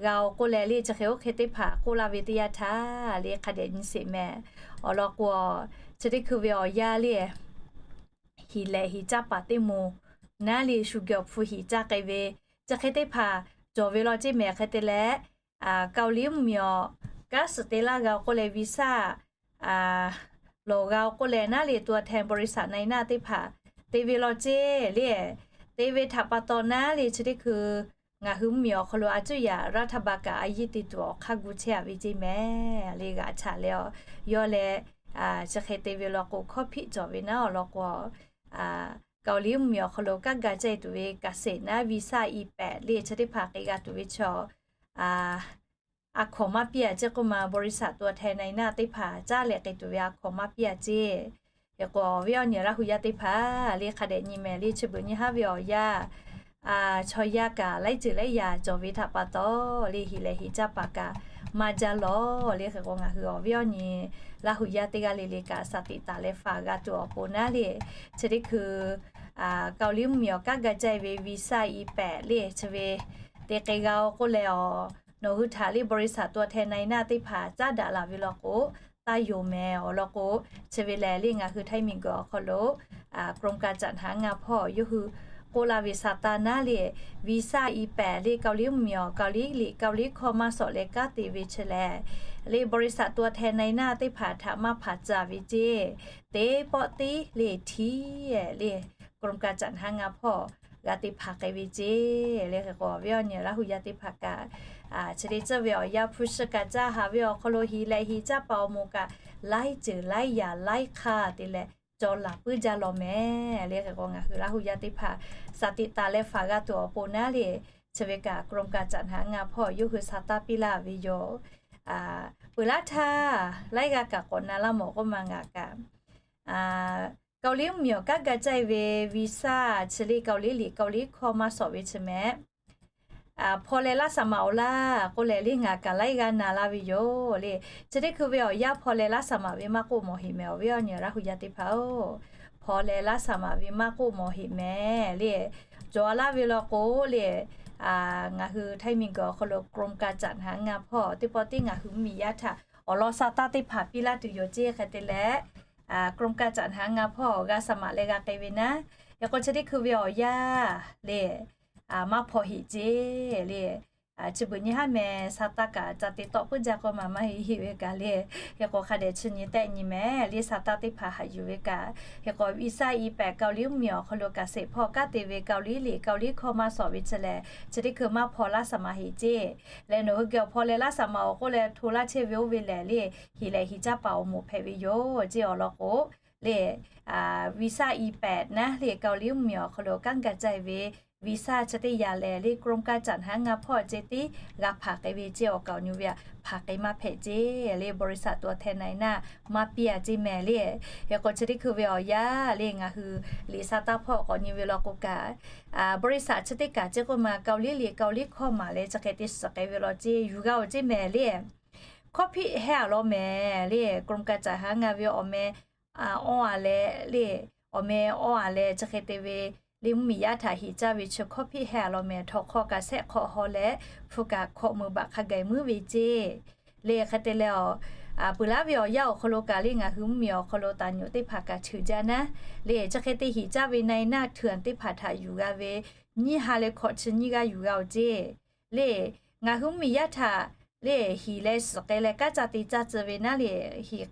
g'a-oˬ k'oˆ leh le chi hk'e oˇ hk'e teˇ hpaˍ k'oˆ laˇ ve teˇ yanˇ htaˇ le hk'a dehꞈ nyi sheˍ mehˍ. Awˬ lawn k'o, chi teˇ hkui ve awˬ yanˇ le hiˍ lehꞈ hiˍ caˇ paˍ teˇ moˍ naˉ le shu geh awˬ hpu hiˍ caˇ k'ai ve, chi hk'e teˇ hpaˍ cawˬ ve law ceˇ mehˍ. Hk'e te leh, Kaoˍliˇ mvuhˇmiˬ awˬ kanˉ suhˍ te laˇ g'a-oˬ k'oˆ leh visa lawˬ g'a-oˬ k'oˆ leh naˉ le ตัวแทนบริษัทนายหน้า teˇ hpaˍ te ve law ceˇ le. Te ve htaꞈ pa taw naˉ le chi teˇ hkui ngaˬ hui mvuhˇmiˬ awˬ hk'aw lo a cuˇ yaꞈ รัฐบาล kaꞈ a yiˇ te tuˬ awˬ hk'aˇ gu chehˇ a ve ceˇ mehˍ le g'aꞈ chaꞈ leh awˬ. Yawˇ leh chi hk'e te ve law k'o hkawˇ hpiˆ cawˬ ve naˉ awˬ lawn k'o, Kaoˍliˇ mvuhˇmiˬ awˬ hk'aw lo kanˉ ga caˇ e tuˬ ve kaꞈ sheˍ naˉ visa E pad le chi teˇ hpaˍ k'e g'a tuˬ ve chaw a hkawnˍ maˇ piˇ a ceˇ k'oˆ ma บริษัทตัวแทนนายหน้า teˇ hpaˍ caˇ leh k'e tuˬ ve a hkawnˍ maˇ piˇ a ceˇ. Hk'e k'o awˬ viˉ awˬ nyi Laˇ hu yaˇ teˇ hpaˍ le hk'a dehꞈ nyi mehˍ le chi beuꞈ nyi haˉ ve awˬ yanˇ, chaw yaˇ kaꞈ laiˉ ceuˬ laiˉ yaꞈ cawˬ ve htaꞈ pa taw le hiˍ lehꞈ hiˍ caˇ paˍ kaꞈ maˇ jaˇ lawˬ le. Hk'e k'o ngaˬ hui awˬ viˉ awˬ nyi Laˇ hu yaˇ teˇ g'aˇ le le kaꞈ shaˍ tiꞈ taˍ leh faˍ g'a tuˬ awˬ pon naˉ le, chi teˇ hkui Kaoˍliˇ mvuhˇmiˬ awˬ kanˉ ga caˇ e ve visa E pad le chi ve te k'e g'a-oˬ k'oˆ leh awˬ, nawˬ hui htaꞈ le บริษัทตัวแทนนายหน้า teˇ hpaˍ caˉ daꞈ laˬ ve law k'o, taˇ yonˍ mehˍ awˬ lawn k'o, chi ve lehˬ le ngaˬ hui Htaiˇ miˬguiˬ awˬ hk'aw lo k'rom ka caꞈ hnaˍ ngaˇ hpawˇ yawˇ hui k'oˆ laˇ ve sa taˇ naˉ le, visa E pad le Kaoˍliˇ mvuhˇmiˬ awˬ Kaoˍliˇ liꞈ Kaoˍliˇ hkawˇ maˇ sawꞈ leh kanˉ te ve chi lehˬ, le บริษัทตัวแทนนายหน้า teˇ hpaˍ htaꞈ maˇ hpaˍ caˍ ve ceˇ. Teˇ pawˆ tiˉ le htiˇ le k'rom ka caꞈ hnaˍ ngaˇ hpawˇ g'a te hpaˍ k'ai ve ceˇ le. Hk'e k'o awˬ viˉ awˬ nyi Laˇ hu yaˇ teˇ hpaˍ kaꞈ, chi teˇ ceuˬ ve awˬ yanˇ hpu shi kaꞈ caˇ haˍ ve awˬ hk'aw lo hiˍ lehꞈ hiˍ caˇ paˍ awˬ moˍ kaꞈ laiˉ ceuˬ laiˉ yaꞈ laiˉ hk'aˇ te leh cawˬ laˬ puiˉ jaˇ lawˬ mehˍ le. Hk'e k'o ngaˬ hui Laˇ hu yaˇ teˇ hpaˍ shaˍ tiꞈ taˍ leh faˍ g'a tuˬ awˬ pon naˉ le, chi ve kaꞈ k'rom ka caꞈ hnaˍ ngaˇ hpawˇ yawˇ hui sa taˇ piˇ laˇ ve yoˬ. Peuˬ laˇ htaˇ laiˉ g'aˇ kaꞈ k'awꞈ na laˇ mawˬ k'oˆ ma ngaˬ kaꞈ Kaoˍliˇ mvuhˇmiˬ awˬ kanˉ ga caˇ e ve visa chi le Kaoˍliˇ liꞈ Kaoˍliˇ hkawˇ maˇ sawꞈ ve chi mehˍ. Hpaw leh laˇ saˍ maˍ awˬ laˇ k'oˆ leh le ngaˬ kaꞈ laiˉ g'aˇ na laˇ ve yoˬ le. Chi teˇ hkui ve awˬ yanˇ hpaw leh laˇ saˍ maˍ ve maˇ k'oˆ mawˬ heꞈ mehˍ awˬ viˉ awˬ nyi Laˇ hu yaˇ teˇ hpaˍ-oˬ. Hpaw leh laˇ saˍ maˍ ve maˇ k'oˆ mawˬ heꞈ mehˍ le. Cawˬ laˇ ve law k'o le, ngaˬ hui Htaiˇ miˬguiˬ awˬ hk'aw lo k'rom ka caꞈ hnaˍ ngaˇ hpawˇ teˇ pawˆ tiˉ ngaˬ hui mvuhˇmiˬ yaˇ htaꞈ awˬ lawn sa taˇ teˇ hpaˍ piˇ laˇ tuˬ yoˬ ceˇ. Hk'e te leh, กรมการจัดหางาน hpawˇ g'a saˍ maꞈ leh g'a k'ai ve naˉ, hk'e k'o chi teˇ hkui ve awˬ yanˇ le, maˇ hpaw heꞈ ceˇ le. Chi beuꞈ nyi haˉ meh sa taˇ kaꞈ ca te tawˆ puiˉ jaˇ k'oˆ ma maˇ heˆ heˆ ve kaꞈ le. Hk'e k'o hk'a dehꞈ chi nyi tehˆ nyi meh le, sa taˇ teˇ hpaˍ haꞈ yuˬ ve kaꞈ, hk'e k'o วีซ่า อีแปด เกาหลี mvuhˇmiˬ awˬ hk'aw lo kaꞈ sheˍ hpawˇ kanˉ te ve เกาหลี liꞈ เกาหลี hkawˇ maˇ sawˍ ve chi lehˬ, chi teˇ hkui maˇ hpaw laˇ saˍ maꞈ heꞈ ceˇ. Leh nawˬ hui geh awˬ hpaw leh laˇ saˍ maꞈ awˬ k'oˆ leh hto laˇ chehˇ ve oˇ ve lehˬ le, heˍ lehˬ heˍ caˇ paˍ awˬ moˍ hpehꞈ ve yoˬ ceˇ. Awˬ lawn k'o le, วีซ่า อีแปด naˉ le เกาหลี mvuhˇmiˬ awˬ hk'aw lo kanˉ ga caˇ ve วีซ่า chi teˇ yanˇ lehˬ le กรมการจัดหางาน hpawˇ ceh tiˉ g'a hpanˍ k'ai ve ceˇ. Awˬ kaˍ awˬ nyi ve aꞈ hpanˍ k'ai maˇ hpehꞈ ceˇ le, บริษัทตัวแทนนายหน้า maˇ piˇ a ceˇ meh le. Hk'e k'o chi teˇ hkui ve awˬ yanˇ le ngaˬ hui liꞈ sa taˇ hpawˇ k'awꞈ nyi ve law k'o kaꞈ, บริษัท chi teˇ kaꞈ ceˇ k'oˆ ma เกาหลี liꞈ เกาหลี hkawˇ maˍ leh chi hk'e te suhˍ k'ai ve law ceˇ, yuˬ g'a oˬ ceˇ meh le. Hkawˇ hpiˆ heh a law meh le, กรมการจัดหางาน ve awˬ meh awˇ a leh le, awˬ meh awˇ a leh chi hk'e te ve le mvuhˇmiˬ yaˇ htaꞈ heˍ caˇ ve chi hkawˇ hpiˆ heh a law meh, htawnˍ hk'aw kaꞈ shehˆ hk'awꞈ haw leh, hpu kaꞈ hkawꞈ meuˍ baꞈ hk'a gaˬ muiˉ ve ceˇ. Le hk'e te leh, peuˬ laˉ ve awˬ yanˇ awˬ hk'aw lo kaꞈ le ngaˬ hui mvuhˇmiˬ awˬ hk'aw lo taˍ nyoꞈ teˇ hpaˍ kaꞈ cheuˬ jaˇ naˉ le, chi hk'e te heˍ caˇ ve นายหน้า เถื่อน teˇ hpaˍ htaꞈ yuˬ g'a ve nyiˇ ha leh hkawꞈ chi nyiˇ g'aˇ yuˬ g'a oˬ ceˇ. Le ngaˬ hui mvuhˇmiˬ yaˇ htaꞈ le heˍ leh suhˍ k'ai leh kanˉ ca te caˇ tcuh ve naˉ le, heˍ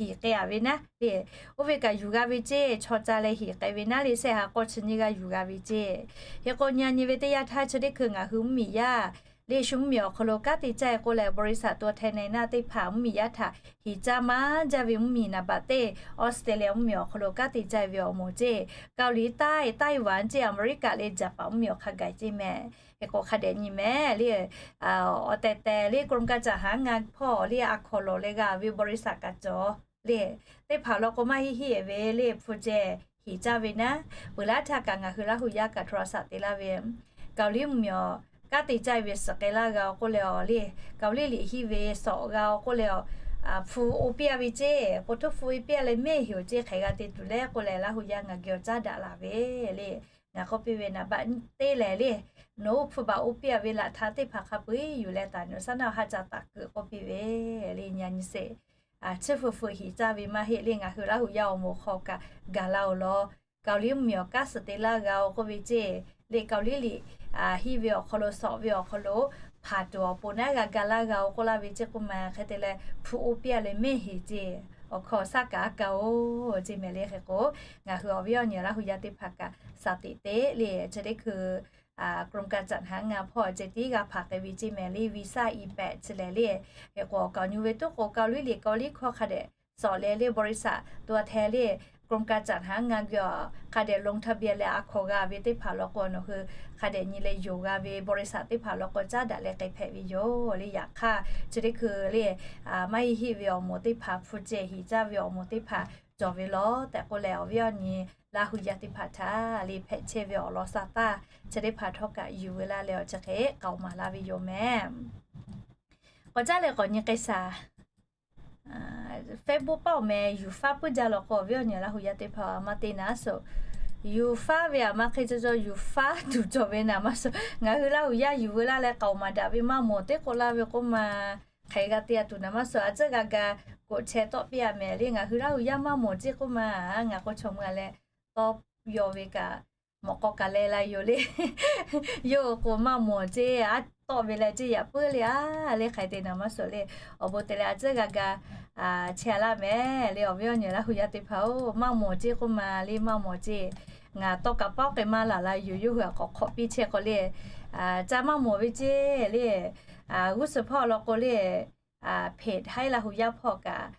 k'ai a ve naˉ le, oˇ ve kaꞈ yuˬ g'a ve ceˇ. Chaw ca leh heˍ k'ai ve naˉ le, shehˆ ha k'awˇ chi nyiˇ g'aˇ yuˬ g'a ve ceˇ. Hk'e k'o nyi a nyi ve teˇ yanˇ htaˇ chi teˇ hkui ngaˬ hui mvuhˇmiˬ yaˇ le shu mvuhˇmiˬ awˬ hk'aw lo kanˉ te caˇ e k'oˆ leh บริษัทตัวแทนนายหน้า teˇ hpaˍ mvuhˇmiˬ yaˇ htaꞈ heˍ caˇ maˇ jaˇ ve mvuhˇmiˬ naˍ baꞈ teˇ Australia mvuhˇmiˬ awˬ hk'aw lo kanˉ te caˇ e ve awˬ moˍ ceˇ. เกาหลีใต้ ไต้หวัน ceˇ, Aˍmeˍriˆkaꞈ leh Jaˍpaˍ mvuhˇmiˬ awˬ hk'a gaˬ ceˇ meh. Hk'e k'o hk'a dehꞈ nyi meh le, awˬ tehˬ tehˬ le กรมการจัดหางาน hpawˇ le a hkawnˍ lawˬ leh g'a ve บริษัท kaꞈ cawˬ le, teˇ hpaˍ law k'o maˇ heˆ heˆ ve le hpu ceh heˍ caˇ ve naˉ. Peuˬ laˉ htaˇ kaꞈ ngaˬ hui Laˇ hu yaˇ kaꞈ โทรศัพท์ te laˇ ve, เกาหลี mvuhˇmiˬ awˬ kanˉ te caˇ e ve suhˍ k'ai laˇ g'a oˬ k'oˆ leh awˬ le, เกาหลี liꞈ hiˆ ve sawꞈ g'a oˬ k'oˆ leh awˬ, hpu oˇ piˇ a ve ceˇ, k'o htoˇ hpu oˇ piˇ a leh mehˇ heˍ oˬ ceˇ, hk'aˬ g'a te tuˬ le k'oˆ leh Laˇ hu yaˇ ngaˬ geh awˬ caˉ daꞈ laˬ ve le. Ngaˬ k'oˆ piˇ ve naˍ baꞈ teˇ lehˬ le, nawˬ oˇ hpu baꞈ oˇ piˇ a ve laꞈ htaˇ teˇ hpaˍ hk'a peu eˬ yuˬ leh taˍ nyi saˉ naˆ haˉ ca taˍ kuiˬ k'oˆ piˇ ve le. Nyi a nyi sheˍ, chi hpu hpu heˍ caˇ ve maˇ heˆ le, ngaˬ hui Laˇ hu yaˇ awˬ moˍ hk'aw kaꞈ gaˬ la oˬ law. เกาหลี mvuhˇmiˬ awˬ kanˉ suhˍ te laˇ g'a oˬ k'oˆ ve ceˇ le, เกาหลี liꞈ hiˆ ve awˬ hk'aw lo sawꞈ ve awˬ hk'aw lo hpanˍ tuˬ awˬ pon naˉ g'a ga laˇ g'a oˬ k'oˆ laˇ ve ceˇ k'oˆ ma. Hk'e te leh hpu oˇ piˇ a leh mehˇ heˍ ceˇ, awˬ hkaw saˉ kaꞈ a kaˇ oˬ ceˇ meh le. Hk'e k'o ngaˬ hui awˬ viˉ awˬ nyi Laˇ hu yaˇ teˇ hpaˍ kaꞈ สติ teˇ le, chi teˇ hkui กรมการจัดหางาน hpawˇ ceh tiˉ g'a hpanˍ k'ai ve ceˇ meh le, visa E-pad chi lehˬ le. Hk'e k'o awˬ kaˍ awˬ nyi ve tuˉ k'o เกาหลี liꞈ เกาหลี hkawˇ hk'a dehꞈ sawꞈ leh le บริษัท ตัวแทน le กรมการจัดหางาน geh a hk'a dehꞈ ลงทะเบียน leh a hkawnˍ g'a ve teˇ hpaˍ law k'o nawˬ hui hk'a dehꞈ nyi leh yonˍ g'a ve บริษัท teˇ hpaˍ law k'o caˉ daꞈ leh k'ai hpehꞈ ve yoˬ le. Yaꞈ hk'aˇ chi teˇ hkui le maˇ heˆ heˆ ve awˬ moˍ teˇ hpaˍ hpu ceh heˍ caˇ ve awˬ moˍ teˇ hpaˍ cawˬ ve law tehꞈ k'oˆ leh awˬ viˉ awˬ nyi Laˇ hu yaˇ teˇ hpaˍ htaꞈ le hpehꞈ chehˇ ve awˬ lawn sa taˇ chi teˇ hpaˍ htawˇ kaꞈ yuˬ ve laˇ leh awˬ chi hk'e k'aoˍ maˍ laˇ ve yoˬ meh. K'awꞈ caˉ leh k'awꞈ nyi k'ai shaˍ. Facebook paˆ awˬ meh yuˬ faˉ puiˉ jaˇ law k'o awˬ viˉ awˬ nyi Laˇ hu yaˇ teˇ hpaˍ maˇ te naˉ suh. Yuˬ faˉ ve aꞈ maˇ hk'e cawˬ cawˬ yuˬ faˉ tuˬ cawˬ ve naˍ maˇ suh. Ngaˬ hui Laˇ hu yaˇ yuˬ ve laˇ leh k'aoˍ maˍ daꞈ ve maˇ mawˬ teˇ k'oˆ laˇ ve k'oˆ ma, hk'aˬ hk'e g'a te a tuˬ naˍ maˇ suh. A tcuhˉ g'a ga k'oꞈ chehˇ tawˆ piˇ a meh le. Ngaˬ hui Laˇ hu yaˇ maˇ mawˬ ceˇ k'oˆ ma, ngaˬ k'o chaw mui a leh tawˇ yaw ve kaꞈ mawꞈ k'aw kaꞈ leh la yoˬ le. Yawˇ k'o maˇ mawˬ ceˇ, a tawˆ ve leh ceˇ yaꞈ puiˉ le a le hk'aˬ hk'e te naˍ maˇ suh le. Awˬ bon te leh a tcuhˉ g'a ga chehˇ a laˇ meh le. Awˬ viˉ awˬ nyi Laˇ hu yaˇ teˇ hpaˍ-oˬ, maˇ mawˬ ceˇ k'oˆ ma le, maˇ mawˬ ceˇ. Ngaˬ tawˇ kaꞈ paˉ k'ai maˇ laˬ la yoˬ. Yawˇ hui a k'awꞈ hk'awꞈ piˇ chehˇ k'o le, ca maˇ mawˬ ve ceˇ le. G'uˇ suhˍ hpawˇ law k'o le, เพจ Hai Laˇ hu yaˇ hpawˇ kaꞈ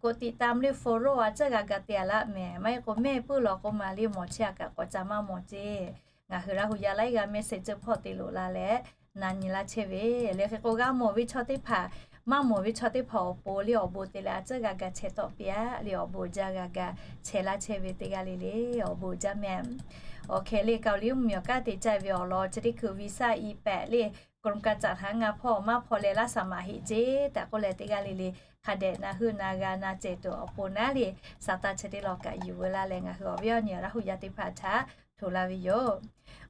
กดติดตาม le follow a tcuhˉ g'a ga te a laˇ meh. Maˇ heˆ k'o mehˆ puiˉ law k'oˆ ma le, mawˬ chehˇ a kaꞈ k'awꞈ ca maˇ mawˬ ceˇ. Ngaˬ hui Laˇ hu yaˇ laiˉ g'aˇ mehˆ shehˍ ceuˬ hpawˇ te loꞈ la leh na nyi laˇ chehˇ ve le. Hk'e k'o g'a mawˬ ve chaw teˇ hpaˍ, maˇ mawˬ ve chaw teˇ hpaˍ awˬ pon le awˬ bon te leh a tcuhˉ g'a ga chehˇ tawˆ piˇ a le. Awˬ bon jaˇ g'a ga chehˇ laˇ chehˇ ve teˇ g'aˇ le le, awˬ bon jaˇ meh. Awˬ hk'e le เกาหลี mvuhˇmiˬ awˬ kanˉ te caˇ ve awˬ lawn chi teˇ hkui visa E-pad le กรมการจัดหางาน hpawˇ maˇ hpaw leh laˇ saˍ maˍ heˆ ceˇ tehꞈ k'oˆ leh teˇ g'aˇ le le hk'a dehꞈ na heuˆ na g'a na cehˬ tuˬ awˬ pon naˉ le, sa taˇ chi teˇ law kaꞈ yuˬ veu laˇ leh ngaˬ hui awˬ viˉ awˬ nyi Laˇ hu yaˇ teˇ hpaˍ htaꞈ hto la ve yoˬ.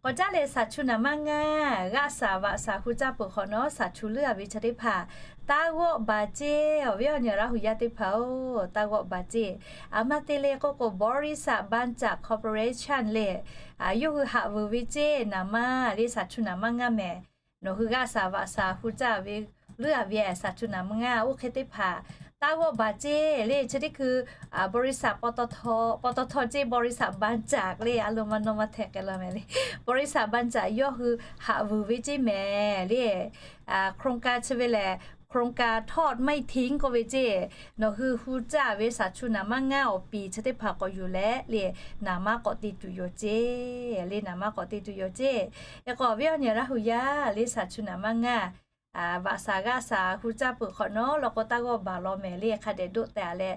K'awꞈ caˉ leh shaˍ chu naˍ maˇ ngaˇ, g'aˆ shaˍ vaꞈ shaˍ hu caˇ peuˬ hk'awꞈ nawˉ, shaˍ chu leuˉ a ve chi teˇ hpaˍ taˇ g'awˆ baˬ ceˇ. Awˬ viˉ awˬ nyi Laˇ hu yaˇ teˇ hpaˍ-oˬ, taˇ g'awˆ baˬ ceˇ. Aˬ ma te le k'oˆ k'o, บริษัท Bangchak Corporation le, yawˇ hui haꞈ vuiˬ ve ceˇ naˍ maˇ le, shaˍ chu naˍ maˇ ngaˇ mehˍ. Nawˬ hui g'aˆ shaˍ vaꞈ shaˍ hu caˇ ve leuˉ a ve shaˍ chu naˍ maˇ ngaˇ, oˇ hk'e teˇ hpaˍ taˇ g'awˆ baˬ ceˇ le. Chi teˇ hkui บริษัท ปตท ceˇ บริษัท Bangchak le, a lo maˇ nawˇ maˇ htehꞈ k'ai la mehˍ le. บริษัท Bangchak yawˇ hui haꞈ vuiˬ ve ceˇ mehˍ le. โครงการ chi ve lehˬ, โครงการทอดไม่ทิ้ง k'oˆ ve ceˇ. Nawˬ hui hu caˇ ve shaˍ chu naˍ maˇ ngaˇ awˬ piˍ chi teˇ hpaˍ k'awꞈ yuˬ leh le, naˍ maˇ k'awꞈ te tuˬ yoˬ ceˇ le, naˍ maˇ k'awꞈ te tuˬ yoˬ ceˇ. Hk'e k'o awˬ viˉ awˬ nyi Laˇ hu yaˇ le, shaˍ chu naˍ maˇ ngaˇ, vaꞈ shaˍ g'aˆ shaˍ hu caˇ peuˬ hk'awꞈ nawˉ law k'o, taˇ g'awˆ baˬ law mehˍ le. Hk'a dehꞈ doˆ teh a leh,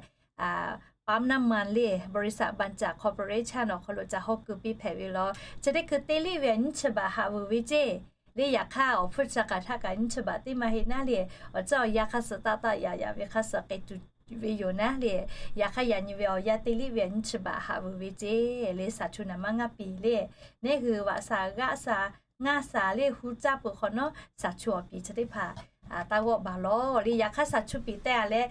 ปั๊มน้ำมัน le, บริษัท Bangchak Corporation awˬ hk'aw lo ca hawˉ keu piˇ hpehꞈ ve law. Chi teˇ hkui teˇ liˇ ve nyiˇ chi baꞈ haꞈ vuiˬ ve ceˇ le. Yaꞈ hk'aˇ awˬ hpfuhˇ chi hk'aˬ htaˇ kaꞈ nyiˇ chi baꞈ teˇ maˇ heˆ naˉ le, awˬ caˇ awˬ yaˇ hk'a suh taˆ taˆ yaꞈ yaꞈ ve hk'a suh k'ai tuˬ ve yoˬ naˉ le. Yaꞈ hk'aˇ yaꞈ nyi ve awˬ yanˇ teˇ liˇ ve nyiˇ chi baꞈ haꞈ vuiˬ ve ceˇ le, shaˍ chu naˍ maˇ ngaˇ piˍ le. Neˇ hui vaꞈ shaˍ g'aˆ shaˍ ngaˇ shaˍ le hu caˇ peuˬ hk'awꞈ nawˉ, shaˍ chu awˬ piˍ chi teˇ hpaˍ taˇ g'awˆ baˬ law le. Yaꞈ hk'aˇ shaˍ chu piˍ teh a leh,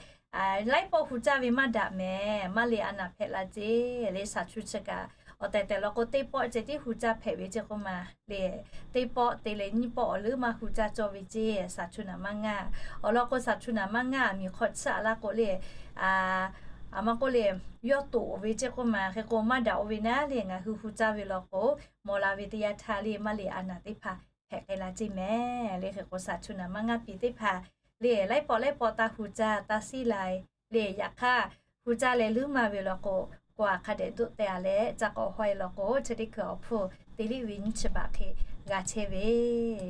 laiˉ pawˆ hu caˇ ve maˇ daꞈ mehˍ, maˇ le a naˍ hpehꞈ la ceˇ le. Shaˍ chu chi kaꞈ awˬ tehˬ tehˬ law k'o, teˇ pawˆ ceh tiˉ hu caˇ hpehꞈ ve ceˇ k'oˆ ma le. Teˇ pawˆ te leh nyiˇ pawˆ awˬ leuˉ maˇ hu caˇ cawˇ ve ceˇ, shaˍ chu naˍ maˇ ngaˇ. Awˬ lawn k'o, shaˍ chu naˍ maˇ ngaˇ miˬ hk'aw chiˇ a laˇ k'o le, aˬ ma k'oˆ le, yawˇ toꞈ ve ceˇ k'oˆ ma. Hk'e k'o maˇ daꞈ oˇ ve naˉ le, ngaˬ hui hu caˇ ve law k'o, mawˬ la ve teˇ yanˇ htaˇ le, maˇ le a naˍ teˇ hpaˍ hpehꞈ k'ai la ceˇ mehˍ le. Hk'e k'o shaˍ chu naˍ maˇ ngaˇ piˍ teˇ hpaˍ le, laiˉ pawˆ laiˉ pawˆ taˇ hu caˇ taˇ siˉ lai le. Yaꞈ hk'aˇ hu caˇ leh leuˉ maˇ ve law k'o, k'o a hk'a dehꞈ doˆ teh a leh ca k'awꞈ haweh law k'o, chi teˇ hkui awˬ hpfuhˇ teˇ liˇ ve nyiˇ chi baꞈ hk'e g'a chehˇ ve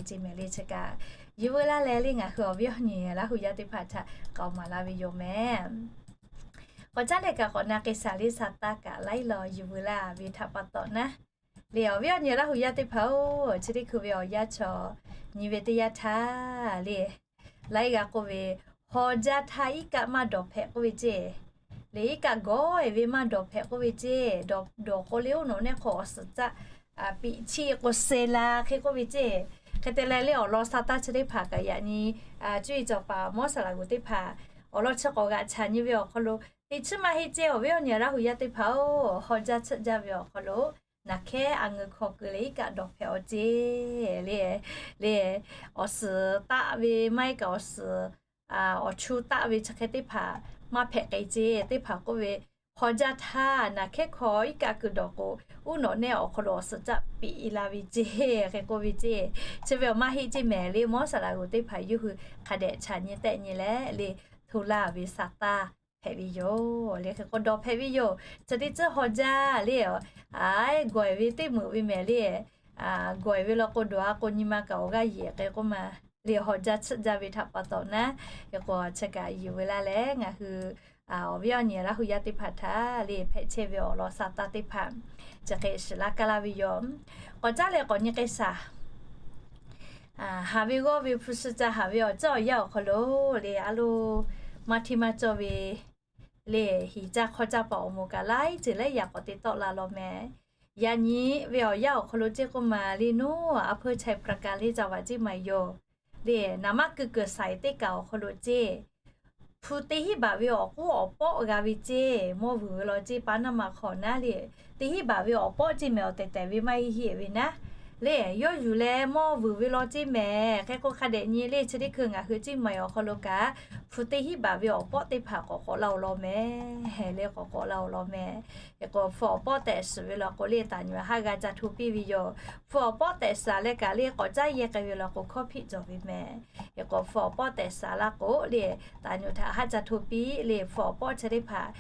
ceˇ mehˍ le. Chi kaꞈ yuˬ veu laˇ leh le, ngaˬ hui awˬ viˉ awˬ nyi Laˇ hu yaˇ teˇ hpaˍ htaꞈ k'aoˍ maˍ la ve yoˬ mehˍ. K'awꞈ caˉ leh kaꞈ k'awꞈ na k'ai shaˍ le, sa taˇ kaꞈ laiˉ law yuˬ veu laˇ ve htaꞈ pa taw naˉ le, awˬ viˉ awˬ nyi Laˇ hu yaˇ teˇ hpaˍ-oˬ, chi teˇ hkui ve awˬ yanˇ chaw nyi ve teˇ yanˇ htaˇ le, laiˉ g'a k'oˆ ve, haw jaˇ htaˇ iˉ kaˆ maˇ dawˬ hpehꞈ k'oˆ ve ceˇ le, iˉ kaˆ gawˬ-e ve maˇ dawˬ hpehꞈ k'oˆ ve ceˇ. Dawˬ k'o le, oˇ nawˬ neˇ hk'aw awˬ suhˍ caˆ piꞈ chiˆ k'o seh la hk'e k'oˆ ve ceˇ. Hk'e te leh le, awˬ lawn sa taˇ chi teˇ hpaˍ kaꞈ yaꞈ nyi cuˇ yiˍ cawˬ paˍ mawˇ saˍ laꞈ g'uˬ teˇ hpaˍ awˬ lawn chi k'awꞈ g'aꞈ chaꞈ nyi ve awˬ hk'aw lo, teˇ chiˉ maˇ heˆ ceˇ, awˬ viˉ awˬ nyi Laˇ hu yaˇ teˇ hpaˍ-oˬ, haw jaˇ chiˆ jaˇ ve awˬ hk'aw lo naˬ hkehˉ a ngeu hk'aw keu leh iˉ kaˆ dawˬ hpehꞈ-aw ceˇ le. Le, awˬ suhˍ taˆ ve maˇ heˆ kaꞈ awˬ suhˍ awˬ chu taˆ ve chi hk'e teˇ hpaˍ maˇ hpehꞈ k'ai ceˇ. Teˇ hpaˍ k'oˆ ve, haw jaˇ htaˇ naˬ hkehˉ hk'aw iˉ kaˆ keu dawˬ k'o, uˉ nawꞈ neˇ awˬ hk'aw lo awˬ suhˍ caˆ piꞈ la ve ceˇ hk'e k'oˆ ve ceˇ. Chi ve awˬ maˇ heˆ ceˇ mehˍ le, mawˇ saˍ laꞈ g'uˬ teˇ hpaˍ yawˇ hui hk'a dehꞈ chaꞈ nyi tehˆ nyi leh le, hto laˇ ve sa taˇ hpehꞈ ve yoˬ le. Hk'e k'o dawˬ hpehꞈ ve yoˬ. Chi teˇ tcuhˉ haw jaˇ le, a, gawˬ-e ve teˇ meuꞈ ve mehˍ le. Gawˬ-e ve law k'o, dawˬ a k'o nyi ma kaꞈ awˬ g'aˇ yeˬ k'ai k'oˆ ma le, haw jaˇ chiˆ jaˇ ve htaꞈ pa taw naˉ. Hk'e k'o chi kaꞈ yuˬ veu laˇ leh, ngaˬ hui awˬ viˉ awˬ nyi Laˇ hu yaˇ teˇ hpaˍ htaꞈ le hpehꞈ chehˇ ve awˬ lawn sa taˇ teˇ hpaˍ chi hk'e shiˍ laˇ kaˇ laˇ ve yoˬ. K'awꞈ caˉ leh k'awꞈ nyi k'ai shaˍ. Haˍ ve g'awˇ ve hpu shi ca haˍ ve awˬ ceuˬ awˬ yanˇ awˬ hk'aw lo le, a lo maˇ hteˇ maˇ cawˇ ve le, hiˍ caˇ hk'aw caˇ paˍ awˬ moˍ kaꞈ laiˉ ceuˬ laiˉ yaꞈ k'awꞈ te tawˆ la law mehˍ. Yaꞈ nyi ve awˬ yanˇ awˬ hk'aw lo ceˇ k'oˆ ma le, nawˬ a hpeu chai ปราการ le ca vaꞈ ceˇ maˬ yoˬ. Le, naˍ maˇ keu keu saiˍ teˇ kaˬ awˬ hk'aw lo ceˇ, hpu teˇ hinˉ baˬ ve awˬ k'uˉ awˬ pawˆ g'a ve ceˇ, mawˇ vuiˬ ve law ceˇ, paˉ naˇ ma hk'awꞈ naˉ le, teˇ hinˉ baˬ ve awˬ pawˆ ceˇ mehˍ, awˬ tehˬ tehˬ ve maˇ heˆ heˆ ve naˉ. Le, yawˇ yuˬ leh mawˇ vuiˬ ve law ceˇ mehˍ. Hk'e k'o hk'a dehꞈ nyi le, chi teˇ hkui ngaˬ hui ceˇ maˬ awˬ hk'aw lo kaꞈ, hpu teˇ hinˉ baˬ ve awˬ pawˆ teˇ hpaˍ k'awꞈ k'awꞈ la-o law mehˍ le, k'awꞈ k'awꞈ la-o law mehˍ. Hk'e k'o hpu awˬ pawˆ tehꞈ shiˍ ve law k'o le, taˍ nyuꞈ haˉ g'a ca hto piˇ ve yoˬ. Hpu awˬ pawˆ tehꞈ shiˍ leh kaꞈ le, k'awꞈ caˉ yehˇ k'ai ve law k'o, hkawˇ hpiˆ cawˬ ve mehˍ. Hk'e k'o hpu awˬ pawˆ tehꞈ shiˍ laˇ k'o le, taˍ nyuꞈ htaꞈ haˉ ca hto piˇ le, hpu awˬ pawˆ chi teˇ hpaˍ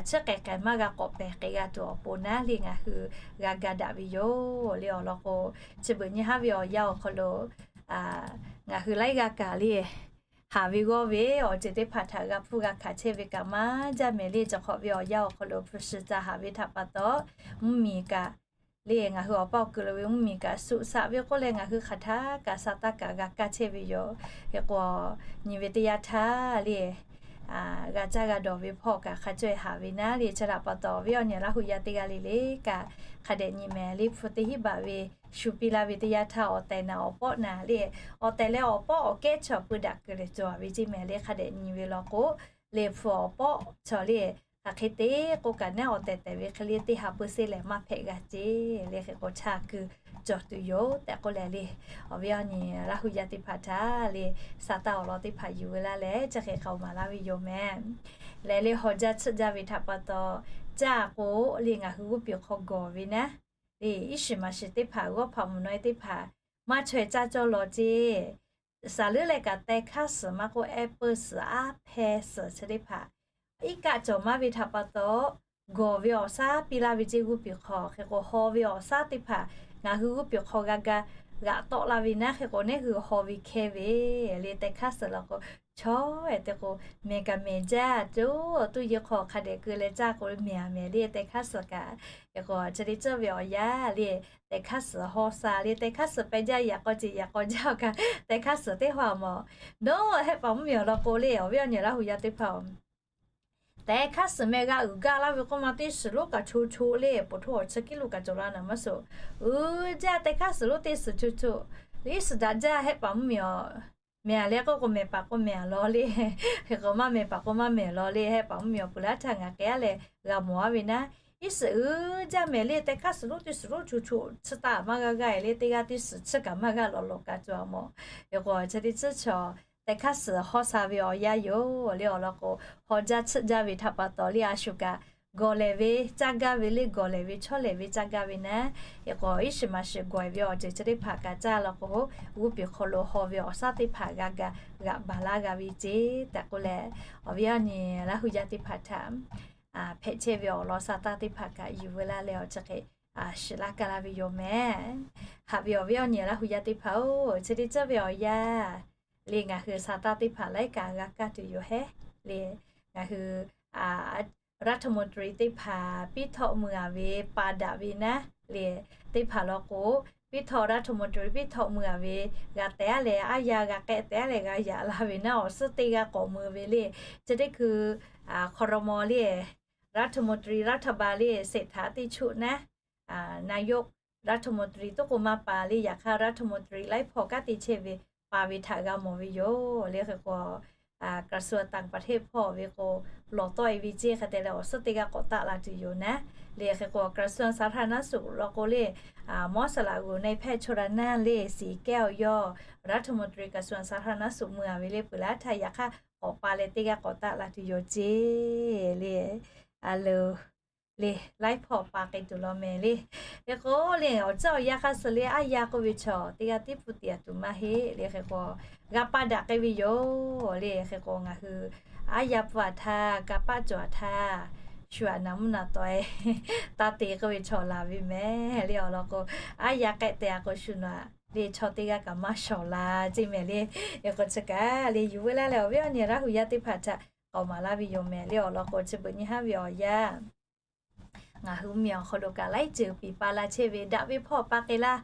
chi hk'e k'ai maˇ g'a k'awꞈ pehˬ k'ai g'a tuˬ awˬ pon naˉ le, ngaˬ hui g'a ga daꞈ ve yoˬ le. Awˬ lawn k'o, chi beuꞈ nyi haˉ ve awˬ yanˇ awˬ hk'aw lo ngaˬ hui laiˉ g'aˇ kaꞈ le, haˍ ve g'awˇ ve awˬ ceuˬ teˇ hpaˍ htaꞈ g'a hpfuhˇ g'a hkanˍ chehˇ ve kaꞈ maˇ jaˇ mehˍ le. Chi hk'awꞈ ve awˬ yanˇ awˬ hk'aw lo hpu shi ca haˍ ve htaꞈ pa taw, mvuhˇmiˬ kaꞈ le, ngaˬ hui awˬ paˇ awˬ kuiˬ lo ve mvuhˇmiˬ kaꞈ suˆ saꞈ ve k'oˆ leh, ngaˬ hui hk'aˬ htaˇ kaꞈ sa taˇ kaꞈ g'a kaˇ chehˇ ve yoˬ. Hk'e k'o, nyi ve teˇ yanˇ htaˇ le, g'a caˇ g'a dawˬ ve hpawˇ kaꞈ hk'a caweh haꞈ ve naˉ le. Chi htaꞈ pa taw, awˬ viˉ awˬ nyi Laˇ hu yaˇ teˇ g'aˇ le le kaꞈ hk'a dehꞈ nyi mehˍ le. Hpu teˇ hinˉ baꞈ ve shu piˇ laˇ ve teˇ yanˇ htaˇ, awˬ tehˬ naˍ awˬ pawˆ naˍ le, awˬ tehˬ leh awˬ pawˆ awˬ kehˉ chaw peu daꞈ kuiˬ leh cawˬ ve ceˇ mehˍ le. Hk'a dehꞈ nyi ve law k'o, le hpu awˬ pawˆ chaw le, hk'aˬ hk'e te k'o kaꞈ naˉ awˬ tehˬ tehˬ ve hk'e le teˇ ha peu seˇ lehˬ maˇ hpehꞈ g'a ceˇ le. Hk'e k'o chaˇ kuiˬ cawˬ tuˬ yoˬ tehꞈ k'oˆ leh le, awˬ viˉ awˬ nyi Laˇ hu yaˇ teˇ hpaˍ htaꞈ le, sa taˇ awˬ lawn teˇ hpaˍ yuˬ ve laˇ leh chi hk'e k'aoˍ maˍ laˇ ve yoˬ mehˍ. Lehˬ le, haw jaˇ tsuhˆ jaˇ ve htaꞈ pa taw, caˇ k'o le ngaˬ hui g'uˇ piˍ hk'aw gawˬ ve naˉ le, iˉ shiˍ maˍ shiˍ teˇ hpaˍ, g'awˇ hpaꞈ mvuhˬ naw e teˇ hpaˍ maˇ chaweh caˇ cawˇ law ceˇ. Saˍ leuˉ leh kaꞈ teh hkaˉ suhˍ maˇ k'oˆ, ehˉ peuˇ suhˍ, aˉ hpehˇ suhˍ chi teˇ hpaˍ iˉ kaˆ cawˬ maˇ ve htaꞈ pa taw, gawˬ ve awˬ shaˉ piˇ laˇ ve ceˇ g'uˇ piˍ hk'aw. Hk'e k'o haw ve awˬ shaˉ teˇ hpaˍ ngaˬ hui g'uˇ piˍ hk'aw g'a ga g'aꞈ tawˆ la ve naˉ. Hk'e k'o naˉ hui haw ve hkehˇ ve le, teh hkaˉ suhˍ law k'o, chaw ehˉ te k'o, mehˬ kaꞈ mehˬ jaˇ, co tuˇ yeˇ hk'aw hk'a dehꞈ keu leh caˇ k'o mehˬ a mehˬ le teh hkaˉ suhˍ kaꞈ. Hk'e k'o chi teˇ ceuˬ ve awˬ yanˇ le, teh hkaˉ suhˍ haw sha le, teh hkaˉ suhˍ peh jaˇ, yaꞈ k'aw ceˬ yaꞈ k'aw jaˇ kaꞈ, teh hkaˉ suhˍ teˇ hpaˍ mawˬ. Nawˬ hehˆ paˍ mvuhˇmiˬ awˬ lawn k'o le, awˬ viˉ awˬ nyi Laˇ hu yaˇ teˇ hpaˍ-oˬ, teh hkaˉ suhˍ meh g'a uiˍ gaˇ laˇ ve k'oˆ ma teˇ shiˍ lonˉ kaꞈ cho cho le, poˬ htoˇ awˬ chi kiˉ lo kaꞈ cawˬ la naˍ maˇ suhˍ. Uiˍ jaˇ teh hkaˉ suhˍ lonˉ teˇ shiˍ cho cho le, iˉ shiˍ daꞈ jaˇ hehˆ paˍ mvuhˇmiˬ awˬ mehˬ a leh k'oˆ k'o, mehˬ paˍ k'oˆ mehˬ a law le. Hk'e k'o maˇ mehˬ paˍ k'oˆ maˇ mehˬ law le. Hehˆ paˍ mvuhˇmiˬ awˬ peuˬ laˇ htaˇ ngaˬ k'ai a leh g'a mawˬ a ve naˉ, iˉ shiˍ uiˍ jaˇ mehˬ le, teh hkaˉ suhˍ lonˉ teˇ shiˍ lonˉ cho cho chi taˍ maˇ g'a g'a e le, teˇ g'aˇ teˇ shiˍ chi kaꞈ maˇ g'a lawˬ lawˬ kaꞈ cawˬ a mawˬ. Hk'e k'o chi teˇ tcuhˉ chaw teh hkaˉ suhˍ haw sha ve awˬ yanˇ yoˬ le. Awˬ lawn k'o, haw jaˇ tsuhˆ jaˇ ve htaꞈ pa taw le, a shu kaꞈ gawˬ lehˬ ve caˇ gaˇ ve le, gawˬ lehˬ ve chawˇ lehˬ ve caˇ gaˇ ve naˉ. Hk'e k'o iˉ shiˍ maˍ shiˍ gawˬ e ve awˬ ceuˬ chi teˇ hpaˍ kaꞈ caˇ law k'o, g'uˇ piˍ hk'aw lo haw ve awˬ shaˉ teˇ hpaˍ g'a ga g'aꞈ baˬ laˇ g'a ve ceˇ tehꞈ k'oˆ leh, awˬ viˉ awˬ nyi Laˇ hu yaˇ teˇ hpaˍ htaꞈ hpehꞈ chehˇ ve awˬ lawn sa taˇ teˇ hpaˍ kaꞈ yuˬ veu laˇ leh awˬ chi hk'e shiˍ laˇ kaˇ laˇ ve yoˬ mehˬ. Haꞈ ve awˬ viˉ awˬ nyi Laˇ hu yaˇ teˇ hpaˍ-oˬ, chi teˇ tcuhˉ ve awˬ yanˇ le ngaˬ hui sa taˇ teˇ hpaˍ laiˉ kaꞈ g'a kaˇ tuˬ yoˬ hehˉ le. Ngaˬ hui รัฐมนตรี teˇ hpaˍ piˇ htawˆ mui a ve pa daꞈ ve naˉ le, teˇ hpaˍ law k'o, piˇ htawˆ รัฐมนตรี piˇ htawˆ mui a ve g'a tehˬ a leh, aˉ yaˇ g'a k'ehˆ tehˬ a leh g'a yaꞈ la ve naˉ, awˬ suhˉ teˇ g'aˇ k'awꞈ mui ve le. Chi teˇ hkui ครม. le รัฐมนตรี รัฐบาล le เศรษฐา teˇ chuˆ naˉ นายกรัฐมนตรี tuˉ k'o maˇ pa le, yaꞈ hk'aˇ รัฐมนตรี laiˉ hpawˇ kanˉ te chehˇ ve pa ve htaꞈ g'a mawˬ ve yoˬ le. Hk'e k'o กระทรวงต่างประเทศ hpawˇ ve k'o lawˬ tawˆ e ve ceˇ hk'e te leh awˬ suhˉ teˇ g'aˇ k'awꞈ taˆ la tuˬ yoˬ naˉ le. Hk'e k'o กระทรวงสาธารณสุข law k'o le, mawˇ saˍ laꞈ g'uˬ นายแพทย์ ชลนาน le, ศรีแก้ว yawˇ รัฐมนตรี กระทรวงสาธารณสุข mui a ve le, peuˬ laˇ htaˇ yaꞈ hk'aˇ k'awꞈ pa leh teˇ g'aˇ k'awꞈ taˆ la tuˬ yoˬ ceˇ le. A le, le laiˉ hpawˇ pa k'ai tuˬ law mehˬ le. Hk'e k'o le awˬ tcuhˉ awˬ yanˇ hk'aˇ suh le, aˉ yaˇ k'oˆ ve chaw teˇ g'aˇ tiˉ pfuhˇ tiꞈ a tuˬ maˇ heˆ le. Hk'e k'o g'a pa daꞈ k'ai ve yoˬ le. Hk'e k'o ngaˬ hui aˉ yaˇ pfuhˇ a htaˇ, kanˇ paˆ cawˬ a htaˇ, shu aꞈ naˍ mvuhˇ naˍ tawˍ e taˇ te k'oˆ ve chaw la ve mehˬ le. Awˬ lawn k'o, aˉ yaˇ k'ehˆ te a k'o shu naꞈ le chaw teˇ g'aˇ kaꞈ maˇ shawˍ la ceˇ mehˬ le. Hk'e k'o chi kaꞈ le yuˬ veu laˇ leh awˬ viˉ awˬ nyi Laˇ hu yaˇ teˇ hpaˍ htaꞈ k'awꞈ maˍ laˇ ve yoˬ mehˬ le. Awˬ lawn k'o chi beuꞈ nyi haˉ ve awˬ yanˇ ngaˬ hui mvuhˇmiˬ awˬ hk'aw lo kaꞈ laiˉ ceuˬ piˍ pa la chehˇ ve daꞈ ve hpawˇ pa k'ai laˇ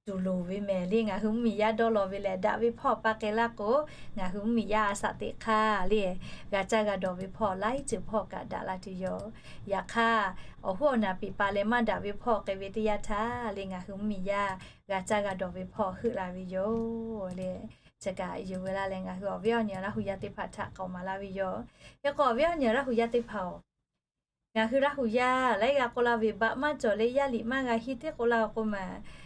tuˬ loˍ ve mehˬ le. Ngaˬ hui mvuhˇmiˬ yaˇ dawˇ law ve lehˬ, daꞈ ve hpawˇ pa k'ai laˇ k'o, ngaˬ hui mvuhˇmiˬ yaˇ a shaꞈ teꞈ hk'aˇ le, g'a caˇ g'a dawˬ ve hpawˇ laiˉ ceuˬ hpawˇ kaꞈ daꞈ la tuˬ yoˬ. Yaꞈ hk'aˇ, awˬ hoˉ awˬ naˬ piˍ pa leh maˇ daꞈ ve hpawˇ k'ai ve teˇ yanˇ htaˇ le, ngaˬ hui mvuhˇmiˬ yaˇ g'a caˇ g'a dawˬ ve hpawˇ heuˆ la ve yoˬ le. Chi kaꞈ yuˬ veu laˇ leh ngaˬ hui awˬ viˉ awˬ nyi Laˇ hu yaˇ teˇ hpaˍ htaꞈ k'awꞈ maˍ laˇ ve yoˬ. Hk'e k'o awˬ viˉ awˬ nyi Laˇ hu yaˇ teˇ hpaˍ-oˬ, ngaˬ hui Laˇ hu yaˇ laiˉ g'a k'oˆ laˇ ve, baꞈ maˇ cawˬ leh yaˇ liꞈ maˇ g'a hiˇ teˇ k'oˆ laˇ k'oˆ ma.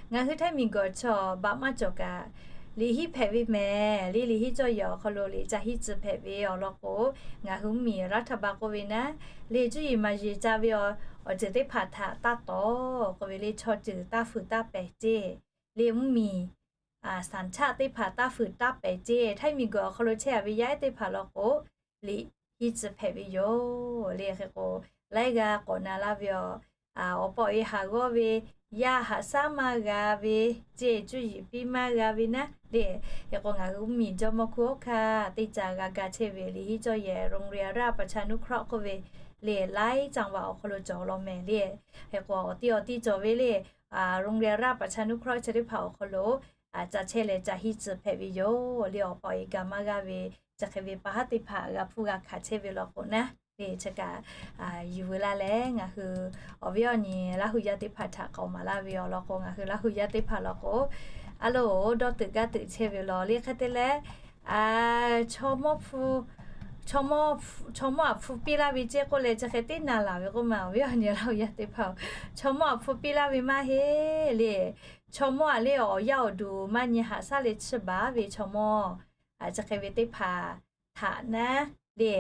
Ngaˬ hui Htaiˇ miˬguiˬ chaw baꞈ maˇ cawˬ kaꞈ, liꞈ hiˉ hpehꞈ ve mehˬ le. Liꞈ hiˉ cawˇ yehˬ awˬ hk'aw lo liꞈ ca hiˉ tcuh hpehꞈ ve awˬ lawn k'o, ngaˬ hui mvuhˇmiˬ รัฐบาล k'oˆ ve naˉ le, cuˇ yiˍ maˍ yiˍ ca ve awˬ ceuˬ teˇ hpaˍ htaꞈ taˇ tawˍ k'oˆ ve le, chaw ceuˬ taˇ fuiˍ taˇ pehˍ ceˇ le, mvuhˇmiˬ สัญชาติ teˇ hpaˍ taˇ fuiˍ taˇ pehˍ ceˇ. Htaiˇ miˬguiˬ awˬ hk'aw lo chehˇ a ve yaˇ ehˉ teˇ hpaˍ law k'o, liꞈ hiˉ tcuh hpehꞈ ve yoˬ le. Hk'e k'o, laiˉ g'a k'awꞈ na laˇ ve awˬ, awˬ pawˆ e haˍ g'awˇ ve, yaˇ haꞈ shaˉ maˇ g'a ve ceˇ, cuˇ yiˍ piˇ maˇ g'a ve naˉ le. Hk'e k'o ngaˬ hui mvuhˇmiˬ jawˇmawˇ hkunˉ hawˉ hkanˇ teˇ ca g'a ga chehˇ ve liꞈ hiˉ cawˇ yehˬ โรงเรียนราชประชานุเคราะห์ k'oˆ ve le, laiˉ จังหวัด awˬ hk'aw lo cawˬ law mehˬ le. Hk'e k'o awˬ tiˉ awˬ tiˉ cawˬ ve le, โรงเรียนราชประชานุเคราะห์ chi teˇ hpaˍ awˬ hk'aw lo ca chehˇ leh ca hiˇ tcuh hpehꞈ ve yoˬ. Le awˬ pa awˬ e gaˬ maˇ g'a ve chi hk'e ve pa haˉ teˇ hpaˍ g'a hpuˇ g'a hkanˍ chehˇ ve law k'o naˉ, le chi kaꞈ yuˬ veu laˇ leh ngaˬ hui awˬ viˉ awˬ nyi Laˇ hu yaˇ teˇ hpaˍ htaꞈ k'awꞈ maˍ laˇ ve awˬ lawn k'o, ngaˬ hui Laˇ hu yaˇ teˇ hpaˍ law k'o, a loˬ dawˇ teuꞈ gaˇ teuꞈ chehˇ ve law le hk'e te leh, chaw mawˇ hpu, chaw mawˇ, chaw mawˇ aꞈ hpu piˇ laˇ ve ceˇ k'oˆ leh chi hk'e teˇ na laˬ ve k'oˆ ma, awˬ viˉ awˬ nyi Laˇ hu yaˇ teˇ hpaˍ-oˬ, chaw mawˇ aꞈ hpu piˇ laˇ ve maˇ heˆ le. Chaw mawˇ aꞈ le awˬ yaˇ awˬ duˬ maˇ nyi haꞈ shaˉ le chiˇ baˬ ve chaw mawˇ chi hk'e ve teˇ hpaˍ htaꞈ naˉ le,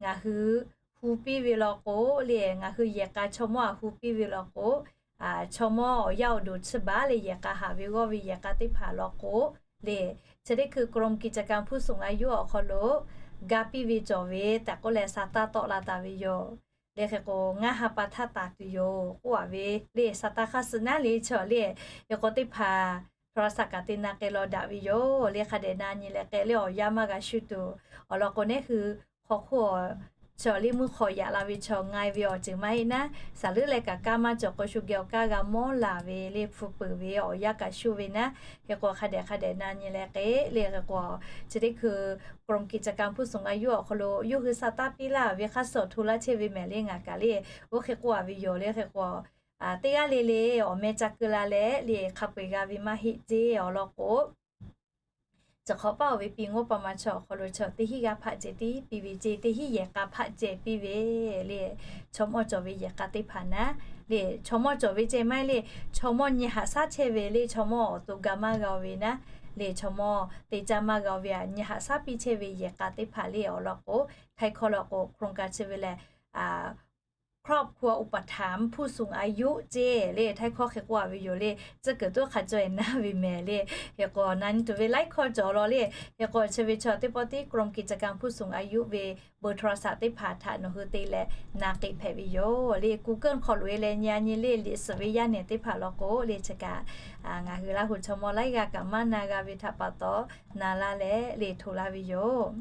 ngaˬ hui hu piˇ ve law k'o le, ngaˬ hui yehˬ k'a chaw mawˇ aꞈ hu piˇ ve law k'o, chaw mawˇ awˬ yaˇ awˬ duˬ chiˇ baˬ le yehˬ k'a haꞈ ve g'awˇ ve yehˬ k'a teˇ hpaˍ law k'o le, chi teˇ hkui กรมกิจการผู้สูงอายุ awˬ hk'aw lo ga piˇ ve cawˬ ve tehꞈ k'oˆ leh sa taˇ tawˆ la taˍ ve yoˬ. Le hk'e k'o, ngaˇ ha pa htaˇ taˍ tuˬ yoˬ k'oˆ a ve le, sa taˇ hk'aˇ suh naˉ le chaw le, hk'e k'o teˇ hpaˍ โทรศัพท์ kaꞈ te na k'ai law daꞈ ve yoˬ. Le hk'a dehꞈ na nyi leh k'ai le awˬ yanˇ maˇ g'a shuˇ tuˬ, awˬ lawn k'o neˉ hui hk'aw hk'oˆ a chaw le meuˇ hk'aw yaꞈ la ve chaw nga ve awˬ ceuˬ maˇ heˆ naˉ, saˍ leuˉ leh kaꞈ kaˇ maˇ cawˬ k'o shu geh awˬ kaˇ g'a mawˇ laˬ ve le hpu peuˬ ve awˬ yanˇ kaꞈ shuˇ ve naˉ, hk'e k'o hk'a dehꞈ hk'a dehꞈ na nyi leh k'ai le hk'e k'o, chi teˇ hkui กรมกิจการผู้สูงอายุ awˬ hk'aw lo yawˇ hui sa taˇ piˇ laˇ ve hk'a suh awˬ hto laˇ chehˇ ve mehˍ le ngaˬ kaꞈ le, oˇ hk'e k'oˆ a ve yoˬ le hk'e k'o, teˇ g'aˇ le le awˬ meh ca keu la leh le hk'a peu-eˬ g'a ve maˇ heˆ ceˇ awˬ lawn k'o, chi hk'awꞈ paˆ oˬ ve pi งบประมาณ chaw awˬ hk'aw lo chaw teˇ hinˉ g'aˇ hpaˆ ceh tiˉ piˇ ve ceˇ, teˇ hinˉ yehˬ k'a hpaˆ ceh piˇ ve le, chaw mawˇ cawˬ ve yehˬ k'a teˇ hpaˍ naˉ le, chaw mawˇ cawˬ ve ceh maˇ heˆ le, chaw mawˇ nyi haꞈ shaˉ chehˇ ve le, chaw mawˇ awˬ to ga maˇ g'a ve naˉ le, chaw mawˇ te caˇ maˇ g'a ve a nyi haꞈ shaˉ piˇ chehˇ ve yehˬ k'a teˇ hpaˍ le awˬ lawn k'o, htaiˇ hkawˇ law k'o โครงการ chi ve lehˬ ครอบครัวอุปถัมภ์ผู้สูงอายุ ceˇ le htaiˇ hkawˇ hk'e k'oˆ a ve yoˬ le, tcuhˉ kuiˬ toˉ hk'a caweh naˉ ve mehˍ le, hk'e k'o na nyi tuˬ ve laiˉ hkawˇ cawˬ law le, hk'e k'o chi ve chaw teˇ pawˆ tiˉ กรมกิจการผู้สูงอายุ ve เบอร์โทรศัพท์ teˇ hpaˍ htaꞈ nawˬ hui te leh na k'ai hpehꞈ ve yoˬ le, Google hk'aw loꞈ e leh nyi a nyi le liꞈ suhˍ ve yaˇ nehˬ teˇ hpaˍ law k'o le chi kaꞈ, ngaˬ hui Laˇ hu chaw mawˇ laiˉ g'aˇ kaꞈ maˇ na g'a ve htaꞈ pa taw, na laˇ leh le hto laˇ ve yoˬ.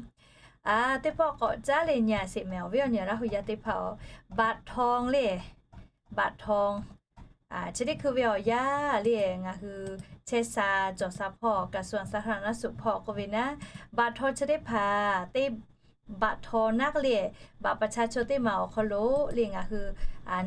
Teˇ pawˆ k'awꞈ caˉ leh nyi a sheˍ mehˍ awˬ viˉ awˬ nyi Laˇ hu yaˇ teˇ hpaˍ-oˬ, บัตรทอง le, บัตรทอง chi teˇ hkui ve awˬ yanˇ le ngaˬ hui chehˇ sha cawˬ sha hpawˇ กระทรวงสาธารณสุข hpawˇ k'oˆ ve naˉ, บัตรทอง chi teˇ hpaˍ teˇ บัตรทอง naˉ le, บัตรประชาชน teˇ maˬ awˬ hk'aw lo le ngaˬ hui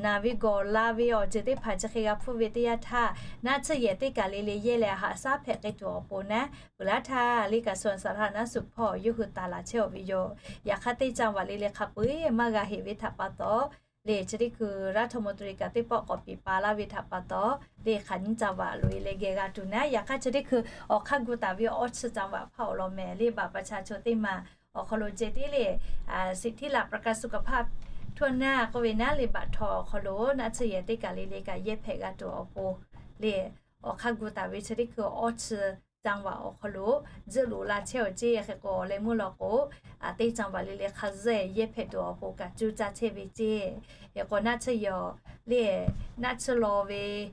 naˬ ve gawˬ la ve awˬ ceuˬ teˇ hpaˍ chi hk'e g'a hpuˇ ve teˇ yanˇ htaˇ, naˆ tsuhˇ yehˬ teˇ kaˬ le le yehˇ leh haꞈ shaˉ hpehꞈ k'ai tuˬ awˬ pon naˉ, peuˬ laˇ htaˇ le กระทรวงสาธารณสุข hpawˇ yawˇ hui taˍ laˬ chehˇ awˬ ve yoˬ. Yaꞈ hk'aˇ teˇ จังหวัด le le hk'a peu-eˬ maˇ g'a heꞈ ve htaꞈ pa taw, le chi teˇ hkui รัฐมนตรี kaꞈ teˇ pawˆ k'awꞈ piˍ pa laˇ ve htaꞈ pa taw, le hk'aˬ nyiˇ จังหวัด loꞈ e leh geh g'a tuˬ naˉ, yaꞈ hk'aˇ chi teˇ hkui awˬ hk'aˇ gu taˍ ve awˇ chi จังหวัด hpaˇ awˬ lawn mehˍ le บัตรประชาชน teˇ maˬ awˬ hk'aw lo ceh tiˉ le สิทธิหลักประกันสุขภาพทั่วหน้า k'oˆ ve naˉ le บัตรทอง awˬ hk'aw lo naˆ tsuhˇ yehˬ teˇ kaˬ le le kaꞈ yehˇ hpehꞈ g'a tuˬ awˬ pon le awˬ hk'aˇ gu taˍ ve chi teˇ hkui awˇ chi จังหวัด awˬ hk'aw lo tzuhˆ loꞈ la chehˇ awˬ ceˇ hk'e k'o leh meuˇ law k'o, teˇ จังหวัด le le hk'a zuhˆ yehˇ hpehꞈ tuˬ awˬ pon kaꞈ cuˇ caˇ chehˇ ve ceˇ. Hk'e k'o naˆ tsuhˇ yehˬ le naˆ tsuhˇ law ve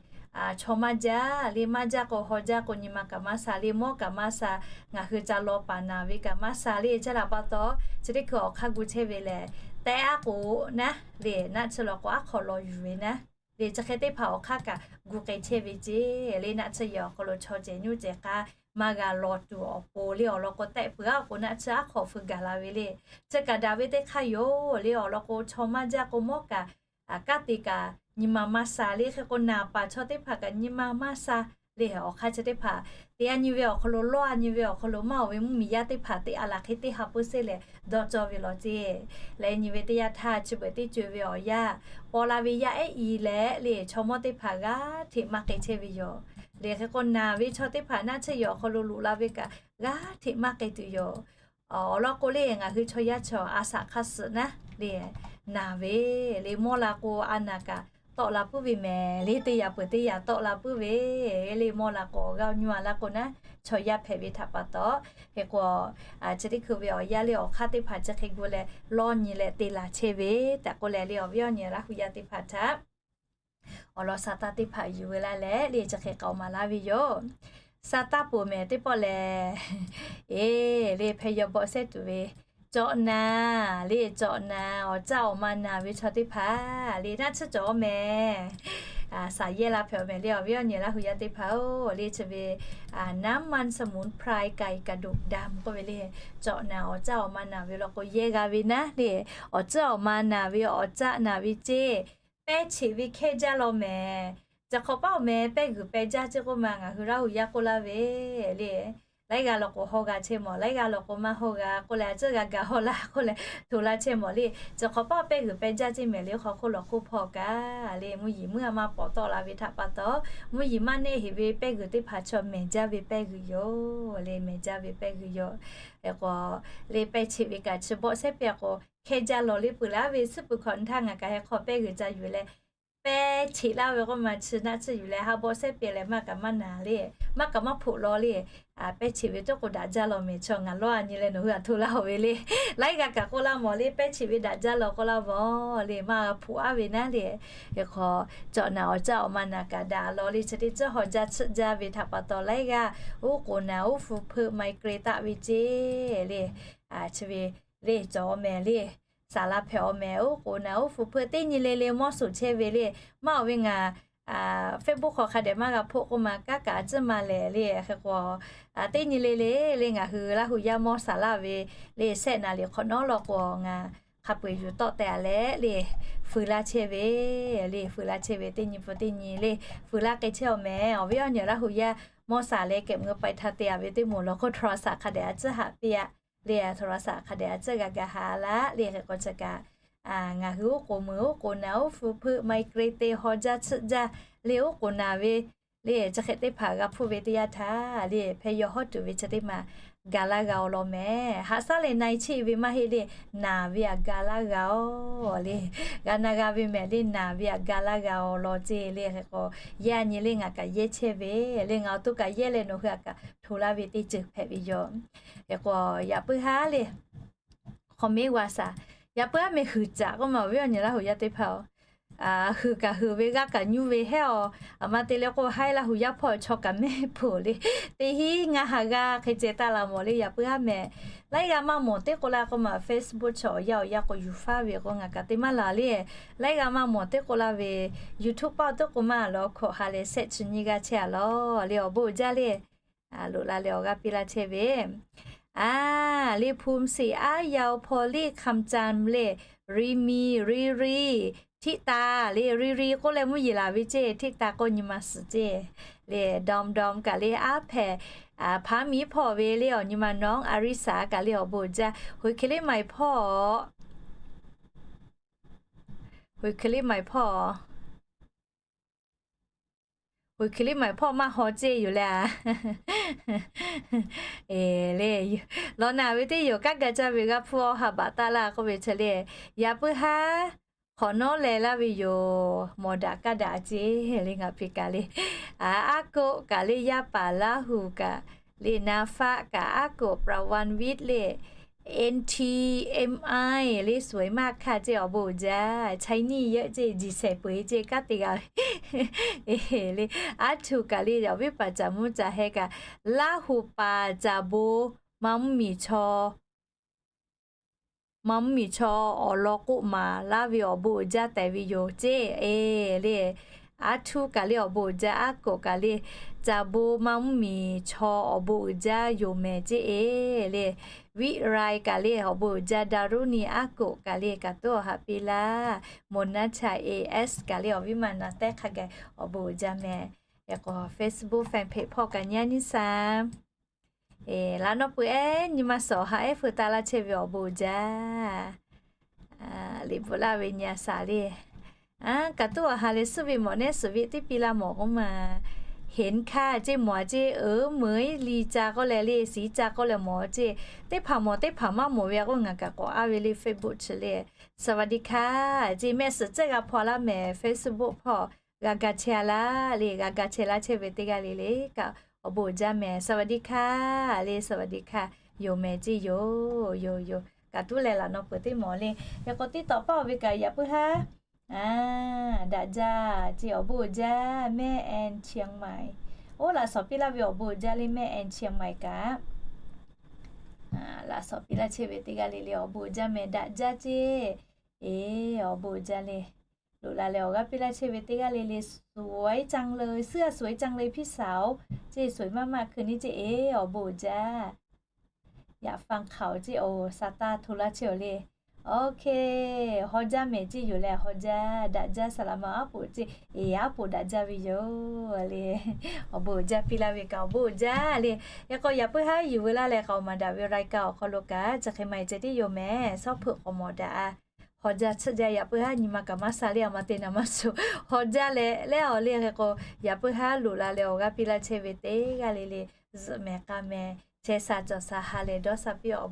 chaw maˇ jaˇ le maˇ jaˇ k'o haw jaˇ k'o nyi ma kaꞈ maˇ sha le mawˇ kaꞈ maˇ sha, ngaˬ hui ca law paˍ naˬ ve kaꞈ maˇ sha le chi htaꞈ pa taw, chi teˇ hkui awˬ hk'aˇ gu chehˇ ve lehˬ, tehꞈ aˉ k'o naˉ le naˆ tsuhˇ law k'o aˉ hk'aw law yuˬ ve naˉ le chi hk'e teˇ hpaˍ awˬ hk'aˇ kaꞈ gu k'ai chehˇ ve ceˇ le naˆ tsuhˇ yehˬ awˬ hk'aw lo chaw cehˬ nyiˇ cehˬ k'aˉ maˇ g'a law tuˬ awˬ pon le awˬ lawn k'o tehꞈ peuˬ aˉ k'o naˆ tsuhˇ aˉ hk'aw feu gaˬ la ve le. Chi kaꞈ daꞈ ve teˇ hk'aˇ yoˬ le awˬ lawn k'o chaw maˇ jaˇ k'o mawˇ kaꞈ kaˉ te kaꞈ nyi ma maˇ sha le hk'e k'o naˍ paˍ chaw teˇ hpaˍ kaꞈ nyi ma maˇ sha le awˬ hk'aˇ chi teˇ hpaˍ te a nyi ve awˬ hk'aw lo lawˇ a nyi ve awˬ hk'aw lo maˇ oˬ ve mvuhˇmiˬ yaˇ teˇ hpaˍ teˇ a laˬ hk'e teˇ ha puiˉ seˉ leh dawˇ cawˇ ve law ceˇ. Leh nyi ve teˇ yanˇ htaˇ chi beuꞈ teˇ co-e ve awˬ yanˇ paw la ve yaˇ ehˉ i leh le chaw mawˇ teˇ hpaˍ g'aˇ hteꞈ maˇ k'ai chehˇ ve yoˬ. Le hk'e k'o naˬ ve chaw teˇ hpaˍ naˆ tsuhˇ yehˬ awˬ hk'aw lo loꞈ la ve kaꞈ g'aˇ hteꞈ maˇ k'ai tuˬ yoˬ. Awˬ lawn k'o le ngaˬ hui chaw yaˇ chaw a shaꞈ hk'aˇ suh naˉ le naˬ ve le mawˇ la k'o a naˬ kaꞈ tawˆ la puiˉ ve mehˍ le teˇ yaꞈ peuˬ teˇ yaꞈ tawˆ la puiˉ ve le mawˇ la k'o awˬ g'aˇ nyuˇ a laˇ k'o naˉ chaw yaˇ hpehꞈ ve htaꞈ pa taw, hk'e k'o chi teˇ hkui ve awˬ yanˇ le awˬ hk'aˇ teˇ hpaˍ chi hk'e gu leh lawˇ nyi leh te laˬ chehˇ ve tehꞈ k'oˆ leh le awˬ viˉ awˬ nyi Laˇ hu yaˇ teˇ hpaˍ htaꞈ awˬ lawn sa taˇ teˇ hpaˍ yuˬ ve laˇ leh le chi hk'e k'aoˍ maˍ laˇ ve yoˬ. Sa taˇ poˬ mehˍ teˇ pawˆ lehˬ, eˬ le hpeh yaw bawˆ sehˉ tuˬ ve cawꞈ naˍ le cawꞈ naˍ awˬ caˇ awˬ ma naˍ ve chaw teˇ hpaˍ le naˆ tsuhˇ cawˬ mehˍ. Saˍ yehˇ la hpehꞈ-oˬ mehˍ le, awˬ viˉ awˬ nyi Laˇ hui yaˇ teˇ hpaˍ-oˬ le. Chi ve น้ำมันสมุนไพร ไก่กระดูกดำ k'oˆ ve le, cawꞈ naˬ awˬ caˆ awˬ ma naˬ ve law k'o yehˇ g'a ve naˉ le. Awˬ caˆ awˬ ma naˬ ve, awˬ caˆ naˬ ve ceˇ, pehˇ cheꞈ ve hkehˇ jaˇ law mehˍ. Chi hk'awꞈ paˆ awˬ meh pehˇ g'uiˬ pehˇ jaˇ ceˇ k'oˆ ma ngaˬ hui Laˇ hui yaˇ k'oˆ laˇ ve le. Laiˉ g'aˇ law k'o hawˇ g'a chehˇ mawˬ, laiˉ g'aˇ law k'o maˇ hawˇ g'a k'oˆ leh, a ciˉ g'a ga hawˇ laˇ k'oˆ leh hto laˇ chehˇ mawˬ le. Chi hk'awꞈ paˆ pehˇ g'uiˬ pehˇ jaˇ ceˇ mehˍ le, hk'aw hk'oˆ lawˬ hk'oˆ hpawˇ kaꞈ le, mvuhˇ yeˬ meuˇ a maˇ pawˍ tawˆ la ve htaꞈ pa taw, mvuhˇ yeˬ maˇ neˆ heˍ ve pehˇ g'uiˬ teˇ hpaˍ chaw mehˍ jaˇ ve pehˇ g'uiˬ yoˬ le, mehˍ jaˇ ve pehˇ g'uiˬ yoˬ. Hk'e k'o le, pehˇ cheꞈ ve kaꞈ chi bawˆ sehˉ pehˇ k'o hkehˇ jaˇ law le. Peuˬ laˇ ve suhˉ peuˬ hkawꞈ nyi htaˇ ngaˬ kaꞈ heh hk'aw pehˇ g'uiˬ ca yuˬ leh, pehˇ cheꞈ laˇ ve k'oˆ ma chi naˆ tsuhˇ yuˬ leh ha bawˆ sehˉ pehˇ leh maˇ kaꞈ maˇ naˬ le, maˇ kaꞈ maˇ hpoꞈ law le. Pehˇ cheꞈ ve teˇ k'o daꞈ jaˇ law mehˍ, chaw ngaˬ lawˇ a nyi leh nawˬ hui htaꞈ hto laˇ-oˬ ve le. Laiˉ g'aˇ kaꞈ k'oˆ laˇ mawˬ le, pehˇ cheꞈ ve daꞈ jaˇ law k'oˆ laˇ mawˬ le, maˇ g'a hpoꞈ aˉ ve naˉ le. Hk'e k'o cawꞈ naˬ awˬ caˆ awˬ ma naˬ kaꞈ daꞈ law le, chi teˇ ceuˬ hawˇ jaˇ tsuhˆ jaˇ ve htaꞈ pa taw laiˉ g'aˇ uˉ k'oˍ naˬ uˉ hpu hpeuˆ ไมเกรน taˆ ve ceˇ le. Chi ve le cawˬ mehˍ le, saˍ laˇ hpehꞈ-oˬ mehˍ, uˉ k'oˍ naˬ uˉ hpu hpeuˆ teˇ nyi le le mawˇ suˍ chehˇ ve le. Maˇ awˬ ve ngaˬ Facebook hk'aw hk'a dehꞈ maˇ g'a hpoˆ k'oˆ ma, kanˉ kaꞈ a ciˉ ma lehˬ le. Hk'e k'o teˇ nyi le le le ngaˬ hui Laˇ hui yaˇ mawˇ saˍ laˇ ve le, sehˆ naˍ liꞈ hk'awꞈ nawˉ law k'o ngaˬ hk'a peu-eˬ yuˬ tawˆ teh a leh le, feu laˇ chehˇ ve le, feu laˇ chehˇ ve teˇ nyi pun teˇ nyi le, feu laˇ k'ai chehˇ-oˬ mehˍ. Awˬ viˉ awˬ nyi Laˇ hui yaˇ mawˇ saˍ leh kehˬ meuˇ pai htaˇ te a ve teˇ moˍ law k'o โทรศัพท์ hk'a dehꞈ a ciˉ haꞈ piˇ a le, โทรศัพท์ hk'a dehꞈ a ciˉ g'a ga ha laˇ le. Hk'e k'o chi kaꞈ ngaˬ hui uˉ k'oˍ meuˍ uˉ k'oˍ naˬ uˉ hpu hpeuˆ ไมเกรน te hawˇ jaˇ tsuhˆ jaˇ le, uˉ k'oˍ naˬ ve le, chi hk'e teˇ hpaˍ g'a hpuˇ ve teˇ yanˇ htaˇ le, hpehˇ yaw hawˉ tuˬ ve chi teˇ maˬ ga laˇ g'a-oˬ law mehˍ. Haꞈ shaˉ leh na-e cheˆ ve maˇ heˆ le, naˬ ve aꞈ ga laˇ g'a-oˬ le. G'a na g'a ve mehˍ le, naˬ ve aꞈ ga laˇ g'a-oˬ law ceˇ le. Hk'e k'o yehˇ a nyi le, ngaˬ kaꞈ yehˇ chehˇ ve le, ngaˬ awˬ to kaꞈ yehˇ leh nawˬ hui aꞈ kaꞈ hto laˇ ve teˇ ceuˬ hpehꞈ ve yoˬ. Hk'e k'o yaꞈ puiˉ haˉ le, hk'awꞈ meˉ g'a shaˍ. Yaꞈ puiˉ haˉ meh huiˍ caꞈ k'oˆ ma, awˬ viˉ awˬ nyi Laˇ hui yaˇ teˇ hpaˍ-oˬ, huiˍ kaꞈ huiˍ ve g'aˇ kaꞈ nyu ve hehˉ-aw. Aˬ ma te leh k'o haiˉ Laˇ hu yaˇ hpawˇ chaw kaꞈ mehˆ hpeuꞈ le, teˇ hinˉ ngaˇ ha g'aˇ hk'e ceh taˇ la mawˬ le. Yaꞈ puiˉ haˉ mehˍ, laiˉ g'aˇ maˇ mawˬ teˇ k'o la k'oˆ ma, Facebook chaw awˬ yanˇ awˬ yanˇ k'o yuˬ faˉ ve k'o ngaˬ kaꞈ te maˇ la le. Laiˉ g'aˇ maˇ mawˬ teˇ k'o la ve, YouTube paˆ teˇ k'o maˇ lawˬ hkawꞈ ha leh sehˆ chi nyiˇ g'aˇ chehˇ a law le, awˬ bon jaˇ le. Loꞈ la leh awˬ g'aˇ piˇ laˇ chehˇ ve, a, le ภูมิศรี aˉ yaw พอลลี่ คำจันทร์ le, ริมี ริริ Thiˆ ta le, Riri k'oˆ leh mvuhˇ yeˬ laˬ ve ceˇ, Thiˆ ta k'oˆ nyi ma suhˍ ceˇ le, Dawˇ Dawˇ kaꞈ le, aˉ hpehꞈ, Hpaˍ miˉ hpawˇ ve le awˬ nyi ma nawˉ, Aˍriˍsaˍ kaꞈ le awˬ bon jaˇ. Hoꞈ hk'e le maˬ hpawˇ, hoꞈ hk'e le maˬ hpawˇ, hoꞈ hk'e le maˬ hpawˇ maˇ haw ceˇ yoˬ le a. Le, lawˬ naˬ ve teˇ yoˬ, kanˉ ga jaˇ ve g'a hpuˇ-aw, ha baꞈ taˇ laˇ k'oˆ ve chi le. Yaꞈ puiˉ haˉ hk'awꞈ nawˉ leh laˇ ve yoˬ, mawˬ daꞈ kaˇ daꞈ ceˇ le, ngaˬ pi kaꞈ le, aˉ koˆ kaꞈ le, yaˇ paˍ Laˇ hu kaꞈ le, na faˆ kaꞈ aˉ koˆ, ประวันวิทย์ le, N T M I le, สวยมากค่ะ ceˇ awˬ bon uiˍ jaˇ, Chinese yeuˆ ceˇ, jiˬ shehˍ peu-eˬ ceˇ, kanˉ te g'a ve le. Aˉ htuꞈ kaꞈ le, awˬ viˉ paˍ caˍ mvuhˇ caˍ heh kaꞈ, Laˇ hu paˍ caˍ bon maˇ mvuhˇ miˬ chaw maˇ mvuhˇ miˬ chaw awˬ lawn k'oˆ maˍ laˇ ve awˬ bon uiˍ jaˇ tehꞈ ve yoˬ ceˇ. E le, aˉ htuꞈ kaꞈ le awˬ bon uiˍ jaˇ, aˉ koꞈ kaꞈ le, caˍ bon maˇ mvuhˇ miˬ chaw awˬ bon uiˍ jaˇ yoˬ mehˍ ceˇ. E le, วิไล kaꞈ le awˬ bon uiˍ jaˇ, Daˍruˇniˆ aˉ koꞈ kaꞈ le, kaꞈ tuˉ awˬ haꞈ piˇ laˇ, Monacha A S kaꞈ le awˬ viˉ maˬ naˍ tehˉ hk'a gaˬ awˬ bon uiˍ jaˇ mehˍ. Yaꞈ k'o Facebook fan page hpawˇ kaꞈ nyi a nyi sa laꞈ nawˉ peuˬ ehˉ nyi ma suhˍ awˬ ha ehˉ feu taˇ laˇ chehˇ ve awˬ bon uiˍ jaˇ. Liꞈ bvuhꞈ laˇ ve nyi a shaˍ le. Kaꞈ tuˉ awˬ ha leh suhˉ ve mawˬ nehˉ suhˍ ve teˇ piˇ laˇ mawˬ k'oˆ ma, เห็นค่ะ ceˇ, mawˬ a ceˇ, เออ เหมย li ca k'oˆ leh le, siˍ ca k'oˆ leh mawˬ ceˇ. Teˇ hpaˍ mawˬ teˇ hpaˍ maˇ mawˬ ve a k'oˆ ngaˬ kaꞈ k'awꞈ aˉ ve le Facebook chi le. สวัสดีค่ะ ceˇ, mehˆ suhˍ cehˇ g'a hpaw laˇ mehˍ Facebook hpawˇ g'a ga chehˇ a laˇ le, g'a ga chehˇ laˇ chehˇ ve teˇ g'aˇ le le kaꞈ awˬ bon uiˍ jaˇ mehˍ. สวัสดีค่ะ le, สวัสดีค่ะ yoˬ mehˍ ceˇ yoˬ, yoˬ yoˬ. Kaꞈ tuˉ leh laꞈ nawˉ peuˬ teˇ mawˬ le. Yaꞈ k'o teˇ tawꞈ paˇ oˇ ve kaꞈ yaꞈ puiˉ haˉ daꞈ jaˇ ceˇ, awˬ bon uiˍ jaˇ mehˆ แอน เชียงใหม่. Oˇ laꞈ shawnˍ piˇ laˇ ve awˬ bon uiˍ jaˇ le mehˆ แอน เชียงใหม่ kaꞈ. Laꞈ shawnˍ piˇ laˇ chehˇ ve teˇ g'aˇ le le awˬ bon uiˍ jaˇ mehˍ, daꞈ jaˇ ceˇ. E, awˬ bon uiˍ jaˇ le. loꞈ la leh awˬ g'aˇ piˇ laˇ chehˇ ve teˇ g'aˇ le le, สวยจังเลย เสื้อสวยจังเลยพี่สาว ceˇ, สวยมากๆ คืนนี้ ceˇ. Eˬ, awˬ bon uiˍ jaˇ. Yaꞈ ฟังข่าว ceˇ, awˬ sa taˇ hto laˇ chehˇ awˬ le. Okay, haw jaˇ mehˍ ceˇ yoˬ leh, haw jaˇ daꞈ jaˇ, saˍ laꞈ ma aˉ poꞈ ceˇ, eˬ, aˉ poꞈ daꞈ jaˇ ve yoˬ le. Awˬ bon uiˍ jaˇ piˇ laˇ ve kaꞈ awˬ bon uiˍ jaˇ le. Hk'e k'o yaꞈ puiˉ haˉ yuˬ veu laˇ leh k'aoˍ maˍ daꞈ ve รายการ awˬ hk'aw lo kaꞈ chi hk'e maˇ heˆ ceh tiˉ yoˬ mehˍ. Shawˉ hpeuꞈ k'awꞈ mawˬ daꞈ. Haw jaˇ tsuhˆ jaˇ, yaꞈ puiˉ haˉ nyi ma kaꞈ maˇ sha le, a ma te naˍ maˇ shuˍ. Haw jaˇ leh leh awˬ le hk'e k'o, yaꞈ puiˉ haˉ loꞈ la leh awˬ g'aˇ piˇ laˇ chehˇ ve teˇ g'aˇ le le, zuhꞈ mehˍ k'a mehˍ, chehˇ sha cawˬ sha ha leh dawˇ sha piˇ awˬ